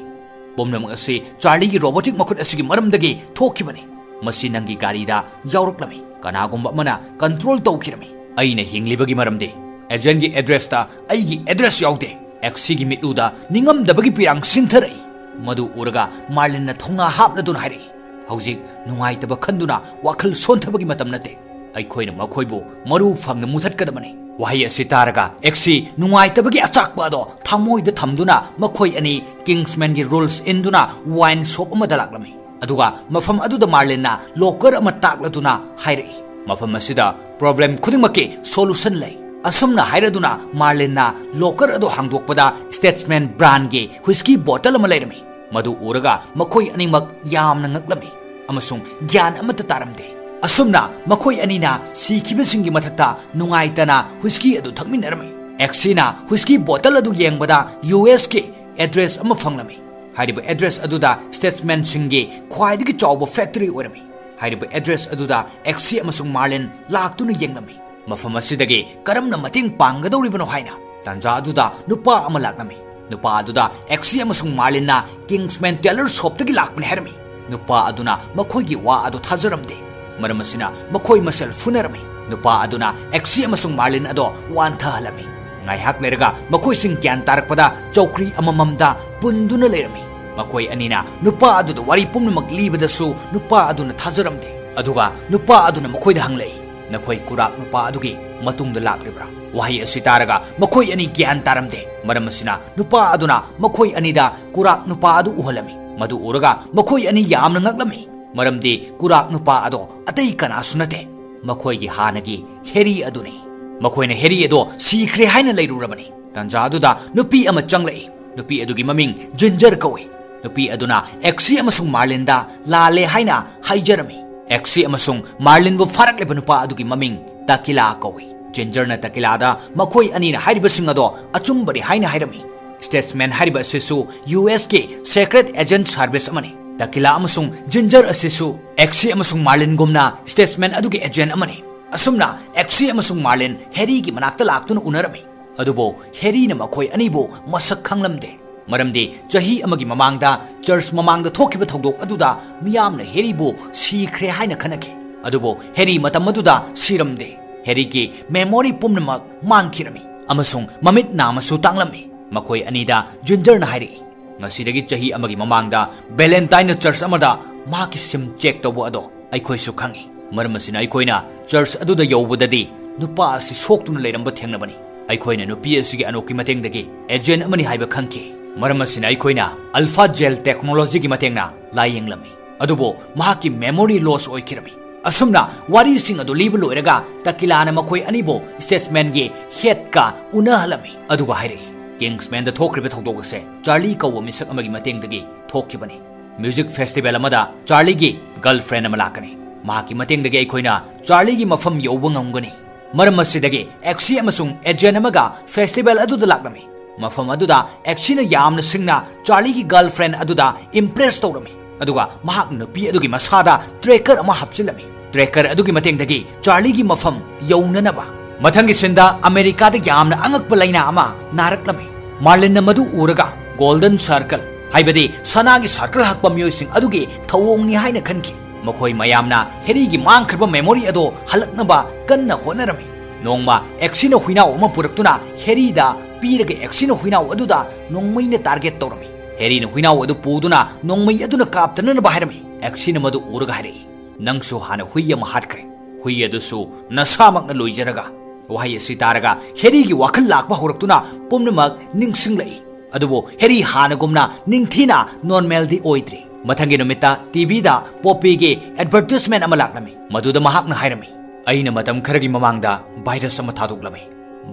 "ꯄꯨꯝꯅꯃꯛ ꯑꯁꯤ ꯆꯥꯔꯂꯤꯒꯤ ꯔꯣꯕꯣꯇꯤꯛ ꯃꯈꯨꯠ ꯑꯁꯤꯒꯤ ꯃꯔꯝꯗꯒꯤ ꯊꯣꯛꯈꯤꯕꯅꯤ꯫ ꯃꯁꯤ ꯅꯪꯒꯤ ꯒꯥꯔꯤꯗ ꯌꯥꯎꯔꯛꯂꯝꯃꯤ꯫ ꯀꯅꯥꯒꯨꯝꯕ ꯑꯃꯅ ꯀꯟꯇ꯭ꯔꯣꯜ ꯇꯧꯈꯤꯔꯝꯃꯤ꯫ ꯑꯩꯅ ꯍꯤꯡꯂꯤꯕꯒꯤ ꯃꯔꯝꯗꯤ ꯑꯦꯖꯦꯟꯒꯤ ꯑꯦꯗ꯭ꯔꯦꯁꯇ ꯑꯩꯒꯤ ꯑꯦꯗ꯭ꯔꯦꯁ ꯌꯥꯎꯗꯦ꯫" ꯑꯦꯛꯁꯤꯒꯤ ꯃꯤꯠꯂꯨꯗ ꯅꯤꯡꯉꯝꯗꯕꯒꯤ ꯄꯤꯔꯥꯡ ꯁꯤꯟꯊꯔꯛꯏ꯫ ꯃꯗꯨ ꯎꯔꯒ ꯃꯥꯔꯂꯤꯟꯅ ꯊꯧꯅꯥ ꯍꯥꯞꯂꯗꯨꯅ ꯍꯥꯏꯔꯛꯏ, "ꯍꯧꯖꯤꯛ ꯅꯨꯡꯉꯥꯏꯇꯕ ꯈꯟꯗꯨꯅ ꯋꯥꯈꯜ ꯁꯣꯟꯊꯕꯒꯤ ꯃꯇꯝ ꯅꯠꯇꯦ꯫ ꯑꯩꯈꯣꯏꯅ ꯃꯈꯣꯏꯕꯨ ꯃꯔꯨ ꯐꯪꯅ ꯃꯨꯊꯠꯀꯗꯕꯅꯤ꯫" ꯋꯥꯍꯩ ꯑꯁꯤ ꯇꯥꯔꯒ ꯑꯦꯛꯁꯤ ꯅꯨꯡꯉꯥꯏꯇꯕꯒꯤ ꯑꯆꯥꯛꯄ ꯑꯗꯣ ꯊꯃꯣꯏꯗ ꯊꯝꯗꯨꯅ ꯃꯈꯣꯏ ꯑꯅꯤ ꯀꯤꯡꯁꯃꯦꯟꯒꯤ ꯔꯨꯜꯁ ꯏꯟꯗꯨꯅ ꯋꯥꯏꯟ ꯁꯣꯞ ꯑꯃꯗ ꯂꯥꯛꯂꯝꯃꯤ꯫ ꯑꯗꯨꯒ ꯃꯐꯝ ꯑꯗꯨꯗ ꯃꯥꯔꯂꯤꯟꯅ ꯂꯣꯀꯔ ꯑꯃ ꯇꯥꯛꯂꯗꯨꯅ ꯍꯥꯏꯔꯛꯏ, "ꯃꯐꯝ ꯑꯁꯤꯗ ꯄ꯭ꯔꯣꯕ꯭ꯂꯦꯝ ꯈꯨꯗꯤꯡꯃꯛꯀꯤ ꯁꯣꯂꯨꯁꯟ ꯂꯩ꯫" ꯑꯁꯨꯝꯅ ꯍꯥꯏꯔꯗꯨꯅ ꯃꯥꯔꯂꯤꯟꯅ ꯂꯣꯀꯔ ꯑꯗꯨ ꯍꯥꯡꯗꯣꯛꯄꯗ ꯁ꯭ꯇꯦꯠꯁꯃꯦꯟ ꯕ꯭ꯔꯥꯟꯒꯤ ꯍꯨꯏꯁꯀꯤ ꯕꯣꯇꯜ ꯑꯃ ꯂꯩꯔꯝꯃꯤ꯫ ꯃꯗꯨ ꯎꯔꯒ ꯃꯈꯣꯏ ꯑꯅꯤꯃꯛ ꯌꯥꯝꯅ ꯉꯛꯂꯝꯃꯤ ꯑꯃꯁꯨꯡ ꯒ꯭ꯌꯥꯟ ꯑꯃꯠꯇ ꯇꯥꯔꯝꯗꯦ꯫ ꯑꯁꯨꯝꯅ ꯃꯈꯣꯏ ꯑꯅꯤꯅ ꯁꯤꯈꯤꯕꯁꯤꯡꯒꯤ ꯃꯊꯛꯇ ꯅꯨꯡꯉꯥꯏꯇꯅ ꯍꯨꯏꯁꯀꯤ ꯑꯗꯨ ꯊꯛꯃꯤꯟꯅꯔꯝꯃꯤ꯫ ꯑꯦꯛꯁꯤꯅ ꯍꯨꯏꯁꯀꯤ ꯕꯣꯇꯜ ꯑꯗꯨ ꯌꯦꯡꯕꯗ ꯌꯨ ꯑꯦꯁꯀꯤ ꯑꯦꯗ꯭ꯔꯦꯁ ꯑꯃ ꯐꯪꯂꯝꯃꯤ꯫ ꯍꯥꯏꯔꯤꯕ ꯑꯦꯗ꯭ꯔꯦꯁ ꯑꯗꯨꯗ ꯁ꯭ꯇꯦꯠꯁꯃꯦꯟꯁꯤꯡꯒꯤ ꯈ꯭ꯋꯥꯏꯗꯒꯤ ꯆꯥꯎꯕ ꯐꯦꯛꯇꯔꯤ ꯑꯣꯏꯔꯝꯃꯤ꯫ ꯍꯥꯏꯔꯤꯕ ꯑꯦꯗ꯭ꯔꯦꯁ ꯑꯗꯨꯗ ꯑꯦꯛꯁꯤ ꯑꯃꯁꯨꯡ ꯃꯥꯔꯂꯤꯟ ꯂꯥꯛꯇꯨꯅ ꯌꯦꯡꯂꯝꯃꯤ꯫ ꯃꯐꯝ ꯑꯁꯤꯗꯒꯤ ꯀꯔꯝꯅ ꯃꯇꯦꯡ ꯄꯥꯡꯒꯗꯧꯔꯤꯕꯅꯣ ꯍꯥꯏꯅ꯫ ꯇꯥꯟꯖꯥ ꯑꯗꯨꯗ ꯅꯨꯄꯥ ꯑꯃ ꯂꯥꯛꯂꯝꯃꯤ꯫ ꯅꯨꯄꯥ ꯑꯗꯨꯗ ꯑꯦꯛꯁꯤ ꯑꯃꯁꯨꯡ ꯃꯥꯔꯂꯤꯟꯅ ꯀꯤꯡꯁꯃꯦꯟ ꯇꯦꯂꯔ ꯁꯣꯞꯇꯒꯤ ꯂꯥꯛꯄꯅꯤ ꯍꯥꯏꯔꯝꯃꯤ꯫ ꯅꯨꯄꯥ ꯑꯗꯨꯅ ꯃꯈꯣꯏꯒꯤ ꯋꯥ ꯑꯗꯨ ꯊꯥꯖꯔꯝꯗꯦ꯫ ꯃꯔꯝ ꯑꯁꯤꯅ ꯃꯈꯣꯏ ꯃꯁꯦꯜ ꯐꯨꯅꯔꯝꯃꯤ꯫ ꯅꯨꯄꯥ ꯑꯗꯨꯅ ꯑꯦꯛꯁꯤ ꯑꯃꯁꯨꯡ ꯃꯥꯔꯂꯤꯟ ꯑꯗꯣ ꯋꯥꯟꯊꯍꯜꯂꯝꯃꯤ꯫ ꯉꯥꯏꯍꯥꯛ ꯂꯩꯔꯒ ꯃꯈꯣꯏꯁꯤꯡ ꯒ꯭ꯌꯥꯟ ꯇꯥꯔꯛꯄꯗ ꯆꯧꯀ꯭ꯔꯤ ꯑꯃꯃꯝꯗ ꯄꯨꯟꯗꯨꯅ ꯂꯩꯔꯝꯃꯤ꯫ ꯃꯈꯣꯏ ꯑꯅꯤꯅ ꯅꯨꯄꯥ ꯑꯗꯨꯗ ꯋꯥꯔꯤ ꯄꯨꯝꯅꯃꯛ ꯂꯤꯕꯗꯁꯨ ꯅꯨꯄꯥ ꯑꯗꯨꯅ ꯊꯥꯖꯔꯝꯗꯦ꯫ ꯑꯗꯨꯒ ꯅꯨꯄꯥ ꯑꯗꯨꯅ ꯃꯈꯣꯏꯗ ꯍꯪꯂꯛꯏ, "ꯅꯈꯣꯏ ꯀꯨꯔꯥꯛ ꯅꯨꯄꯥ ꯑꯗꯨꯒꯤ ꯃꯇꯨꯡꯗ ꯂꯥꯛꯂꯤꯕ꯭ꯔꯥ?" ꯋꯥꯍꯩ ꯑꯁꯤ ꯇꯥꯔꯒ ꯃꯈꯣꯏ ꯑꯅꯤ ꯒ꯭ꯌꯥꯟ ꯇꯥꯔꯝꯗꯦ꯫ ꯃꯔꯝ ꯑꯁꯤꯅ ꯅꯨꯄꯥ ꯑꯗꯨꯅ ꯃꯈꯣꯏ ꯑꯅꯤꯗ ꯀꯨꯔꯥꯛ ꯅꯨꯄꯥ ꯑꯗꯨ ꯎꯍꯜꯂꯝꯃꯤ꯫ ꯃꯗꯨ ꯎꯔꯒ ꯃꯈꯣꯏ ꯑꯅꯤ ꯌꯥꯝꯅ ꯉꯛꯂꯝꯃꯤ, ꯃꯔꯝꯗꯤ ꯀꯨꯔꯥꯛ ꯅꯨꯄꯥ ꯑꯗꯣ ꯑꯇꯩ ꯀꯅꯥꯁꯨ ꯅꯠꯇꯦ, ꯃꯈꯣꯏꯒꯤ ꯍꯥꯟꯅꯒꯤ ꯍꯦꯔꯤ ꯑꯗꯨꯅꯤ꯫ ꯃꯈꯣꯏꯅ ꯍꯦꯔꯤ ꯑꯗꯣ ꯁꯤꯈ꯭ꯔꯦ ꯍꯥꯏꯅ ꯂꯩꯔꯨꯔꯕꯅꯤ꯫ ꯇꯥꯟꯖꯥ ꯑꯗꯨꯗ ꯅꯨꯄꯤ ꯑꯃ ꯆꯪꯂꯛꯏ꯫ ꯅꯨꯄꯤ ꯑꯗꯨꯒꯤ ꯃꯃꯤꯡ ꯖꯤꯟꯖꯔ ꯀꯧꯏ꯫ ꯅꯨꯄꯤ ꯑꯗꯨꯅ ꯑꯦꯛꯁꯤ ꯑꯃꯁꯨꯡ ꯃꯥꯔꯂꯤꯟꯗ ꯂꯥꯜꯂꯦ ꯍꯥꯏꯅ ꯍꯥꯏꯖꯔꯝꯃꯤ꯫ ꯑꯦꯛꯁꯤ ꯑꯃꯁꯨꯡ ꯃꯥꯔꯂꯤꯟꯕꯨ ꯐꯥꯔꯛꯂꯤꯕ ꯅꯨꯄꯥ ꯑꯗꯨꯒꯤ ꯃꯃꯤꯡ ꯇꯀꯤꯂꯥ ꯀꯧꯏ꯫ ꯖꯤꯟꯖꯔꯅ ꯇꯀꯤꯂꯥꯗ ꯃꯈꯣꯏ ꯑꯅꯤꯅ ꯍꯥꯏꯔꯤꯕꯁꯤꯡ ꯑꯗꯣ ꯑꯆꯨꯝꯕꯅꯤ ꯍꯥꯏꯅ ꯍꯥꯏꯔꯝꯃꯤ꯫ ꯁ꯭ꯇꯦꯠꯁꯃꯦꯟ ꯍꯥꯏꯔꯤꯕ ꯑꯁꯤꯁꯨ ꯌꯨ ꯑꯦꯁꯀꯤ ꯁꯦꯀ꯭ꯔꯦꯠ ꯑꯦꯖꯦꯟꯠ ꯁꯔꯚꯤꯁ ꯑꯃꯅꯤ꯫ ꯇꯀꯤꯂꯥ ꯑꯃꯁꯨꯡ ꯖꯤꯟꯖꯔ ꯑꯁꯤꯁꯨ ꯑꯦꯛꯁꯤ ꯑꯃꯁꯨꯡ ꯃꯥꯔꯂꯤꯟꯒꯨꯝꯅ ꯁ꯭ꯇꯦꯠꯁꯃꯦꯟ ꯑꯗꯨꯒꯤ ꯑꯦꯖꯦꯟꯠ ꯑꯃꯅꯤ꯫ ꯑꯁꯨꯝꯅ ꯑꯦꯛꯁꯤ ꯑꯃꯁꯨꯡ ꯃꯥꯔꯂꯤꯟ ꯍꯦꯔꯤꯒꯤ ꯃꯅꯥꯛꯇ ꯂꯥꯛꯇꯨꯅ ꯎꯅꯔꯝꯃꯤ꯫ ꯑꯗꯨꯕꯨ ꯍꯦꯔꯤꯅ ꯃꯈꯣꯏ ꯑꯅꯤꯕꯨ ꯃꯁꯛ ꯈꯪꯂꯝꯗꯦ, ꯃꯔꯝꯗꯤ ꯆꯍꯤ ꯑꯃꯒꯤ ꯃꯃꯥꯡꯗ ꯆꯔꯆ ꯃꯃꯥꯡꯗ ꯊꯣꯛꯈꯤꯕ ꯊꯧꯗꯣꯛ ꯑꯗꯨꯗ ꯃꯤꯌꯥꯝꯅ ꯍꯦꯔꯤꯕꯨ ꯁꯤꯈ꯭ꯔꯦ ꯍꯥꯏꯅ ꯈꯟꯅꯈꯤ꯫ ꯑꯗꯨꯕꯨ ꯍꯦꯔꯤ ꯃꯇꯝ ꯑꯗꯨꯗ ꯁꯤꯔꯝꯗꯦ꯫ ꯍꯦꯔꯤꯒꯤ ꯃꯦꯃꯣꯔꯤ ꯄꯨꯝꯅꯃꯛ ꯃꯥꯡꯈꯤꯔꯝꯃꯤ ꯑꯃꯁꯨꯡ ꯃꯃꯤꯠ ꯅꯥꯝꯃꯁꯨ ꯇꯥꯡꯂꯝꯃꯤ꯫ ꯃꯈꯣꯏ ꯑꯅꯤꯗ ꯖꯤꯟꯖꯔꯅ ꯍꯥꯏꯔꯛꯏ, "ꯉꯁꯤꯗꯒꯤ ꯆꯍꯤ ꯑꯃꯒꯤ ꯃꯃꯥꯡꯗ ꯚꯦꯂꯦꯟꯇꯥꯏꯟꯅ ꯆꯔꯆ ꯑꯃꯗ ꯃꯍꯥꯛꯀꯤ ꯁꯤꯝ ꯆꯦꯛ ꯇꯧꯕ ꯑꯗꯣ ꯑꯩꯈꯣꯏꯁꯨ ꯈꯪꯏ꯫ ꯃꯔꯝ ꯑꯁꯤꯅ ꯑꯩꯈꯣꯏꯅ ꯆꯔꯆ ꯑꯗꯨꯗ ꯌꯧꯕꯗꯗꯤ ꯅꯨꯄꯥ ꯑꯁꯤ ꯁꯣꯛꯇꯨꯅ ꯂꯩꯔꯝꯕ ꯊꯦꯡꯅꯕꯅꯤ꯫ ꯑꯩꯈꯣꯏꯅ ꯅꯨꯄꯤ ꯑꯁꯤꯒꯤ ꯑꯅꯣꯛꯀꯤ ꯃꯇꯦꯡꯗꯒꯤ ꯑꯦꯖꯦꯟꯠ ꯑꯃꯅꯤ ꯍꯥꯏꯕ ꯈꯪꯈꯤ꯫ ꯃꯔꯝ ꯑꯁꯤꯅ ꯑꯩꯈꯣꯏꯅ ꯑꯜꯐꯥ ꯖꯦꯜ ꯇꯦꯛꯅꯣꯂꯣꯖꯤꯒꯤ ꯃꯇꯦꯡꯅ ꯂꯥꯌꯦꯡꯂꯝꯃꯤ꯫ ꯑꯗꯨꯕꯨ ꯃꯍꯥꯛꯀꯤ ꯃꯦꯃꯣꯔꯤ ꯂꯣꯁ ꯑꯣꯏꯈꯤꯔꯝꯃꯤ꯫ ꯑꯁꯨꯝꯅ ꯋꯥꯔꯤꯁꯤꯡ ꯑꯗꯨ ꯂꯤꯕ ꯂꯣꯏꯔꯒ ꯇꯀꯤꯂꯥꯅ ꯃꯈꯣꯏ ꯑꯅꯤꯕꯨ ꯁ꯭ꯇꯦꯠꯁꯃꯦꯟꯒꯤ ꯍꯦꯗꯀ ꯎꯅꯍꯜꯂꯝꯃꯤ꯫ ꯑꯗꯨꯒ ꯍꯥꯏꯔꯛꯏ, ꯀꯤꯡꯁꯃꯦꯟꯗ ꯊꯣꯛꯈ꯭ꯔꯤꯕ ꯊꯧꯗꯣꯛ ꯑꯁꯦ ꯆꯥꯔꯂꯤ ꯀꯧꯕ ꯃꯤꯁꯛ ꯑꯃꯒꯤ ꯃꯇꯦꯡꯗꯒꯤ ꯊꯣꯛꯈꯤꯕꯅꯤ꯫ ꯃ꯭ꯌꯨꯖꯤꯛ ꯐꯦꯁꯇꯤꯚꯦꯜ ꯑꯃꯗ ꯆꯥꯔꯂꯤꯒꯤ ꯒꯔꯜꯐ꯭ꯔꯦꯟ ꯑꯃ ꯂꯥꯛꯀꯅꯤ꯫ ꯃꯍꯥꯛꯀꯤ ꯃꯇꯦꯡꯗꯒꯤ ꯑꯩꯈꯣꯏꯅ ꯆꯥꯔꯂꯤꯒꯤ ꯃꯐꯝ ꯌꯧꯕ ꯉꯝꯒꯅꯤ꯫ ꯃꯔꯝ ꯑꯁꯤꯗꯒꯤ ꯑꯦꯛꯁꯤ ꯑꯃꯁꯨꯡ ꯑꯦꯖꯦꯟꯠ ꯑꯃꯒ ꯐꯦꯁꯇꯤꯚꯦꯜ ꯑꯗꯨꯗ ꯂꯥꯛꯂꯝꯃꯤ꯫ ꯃꯐꯝ ꯑꯗꯨꯗ ꯑꯦꯛꯁꯤꯅ ꯌꯥꯝꯅ ꯁꯤꯡꯅ ꯆꯥꯔꯂꯤꯒꯤ ꯒꯔꯜꯐ꯭ꯔꯦꯟ ꯑꯗꯨꯗ ꯏꯝꯄ꯭ꯔꯦꯁ ꯇꯧꯔꯝꯃꯤ, ꯑꯗꯨꯒ ꯃꯍꯥꯛ ꯅꯨꯄꯤ ꯑꯗꯨꯒꯤ ꯃꯁꯥꯗ ꯇ꯭ꯔꯦꯀꯔ ꯑꯃ ꯍꯥꯞꯆꯤꯜꯂꯝꯃꯤ꯫ ꯇ꯭ꯔꯦꯀꯔ ꯑꯗꯨꯒꯤ ꯃꯇꯦꯡꯗꯒꯤ ꯆꯥꯔꯂꯤꯒꯤ ꯃꯐꯝ ꯌꯧꯅꯅꯕ꯫ ꯃꯊꯪꯒꯤ ꯁꯤꯟꯗ ꯑꯃꯦꯔꯤꯀꯥꯗ ꯌꯥꯝꯅ ꯑꯉꯛꯄ ꯂꯥꯏꯅꯥ ꯑꯃ ꯅꯥꯔꯛꯂꯝꯃꯤ꯫ ꯃꯥꯔꯂꯤꯟꯅ ꯃꯗꯨ ꯎꯔꯒ ꯒꯣꯜꯗꯟ ꯁꯔꯀꯜ, ꯍꯥꯏꯕꯗꯤ ꯁꯅꯥꯒꯤ ꯁꯔꯀꯜ ꯍꯛꯄ ꯃꯤꯑꯣꯏꯁꯤꯡ ꯑꯗꯨꯒꯤ ꯊꯧꯑꯣꯡꯅꯤ ꯍꯥꯏꯅ ꯈꯟꯈꯤ꯫ ꯃꯈꯣꯏ ꯃꯌꯥꯝꯅ ꯍꯦꯔꯤꯒꯤ ꯃꯥꯡꯈ꯭ꯔꯕ ꯃꯦꯃꯣꯔꯤ ꯑꯗꯨ ꯍꯜꯂꯛꯅꯕ ꯀꯟꯅ ꯍꯣꯠꯅꯔꯝꯃꯤ꯫ ꯅꯣꯡꯃ ꯑꯦꯛꯁꯤꯅ ꯍꯨꯏꯅꯥꯎ ꯑꯃ ꯄꯨꯔꯛꯇꯨꯅ ꯍꯦꯔꯤꯗ ꯄꯤꯔꯒ ꯑꯦꯛꯁꯤꯅ ꯍꯨꯏꯅꯥꯎ ꯑꯗꯨꯗ ꯅꯣꯡꯃꯩꯅ target ꯇꯧꯔꯝꯃꯤ꯫ ꯍꯦꯔꯤꯅ ꯍꯨꯏꯅꯥꯎ ꯑꯗꯨ ꯄꯨꯗꯨꯅ ꯅꯣꯡꯃꯩ ꯑꯗꯨꯅ ꯀꯥꯞꯇꯅꯅꯕ ꯍꯥꯏꯔꯝꯃꯤ꯫ ꯑꯦꯛꯁꯤꯅ ꯃꯗꯨ ꯎꯔꯒ ꯍꯥꯏꯔꯛꯏ, "ꯅꯪꯁꯨ ꯍꯥꯟꯅ ꯍꯨꯏ ꯑꯃ ꯍꯥꯠꯈ꯭ꯔꯦ꯫ ꯍꯨꯏ ꯑꯗꯨꯁꯨ ꯅꯁꯥꯃꯛꯅ ꯂꯣꯏꯖꯔꯒ꯫" ꯋꯥꯍꯩ ꯑꯁꯤ ꯇꯥꯔꯒ ꯍꯦꯔꯤꯒꯤ ꯋꯥꯈꯜ ꯂꯥꯛꯄ ꯍꯧꯔꯛꯇꯨꯅ ꯄꯨꯝꯅꯃꯛ ꯅꯤꯡꯁꯤꯡꯂꯛꯏ꯫ ꯑꯗꯨꯕꯨ ꯍꯦꯔꯤ ꯍꯥꯟꯅꯒꯨꯝꯅ ꯅꯤꯡꯊꯤꯅ normalꯗꯤ ꯑꯣꯏꯗ꯭ꯔꯤ꯫ ꯃꯊꯪꯒꯤ ꯅꯨꯃꯤꯠꯇ TVꯗ ꯄꯣꯄꯤꯒꯤ advertisement ꯑꯃ ꯂꯥꯛꯂꯝꯃꯤ꯫ ꯃꯗꯨꯗ ꯃꯍꯥꯛꯅ ꯍꯥꯏꯔꯝꯃꯤ, "ꯑꯩꯅ ꯃꯇꯝ ꯈꯔꯒꯤ ꯃꯃꯥꯡꯗ virus ꯑꯃ ꯊꯥꯗꯣꯛꯂꯝꯃꯤ꯫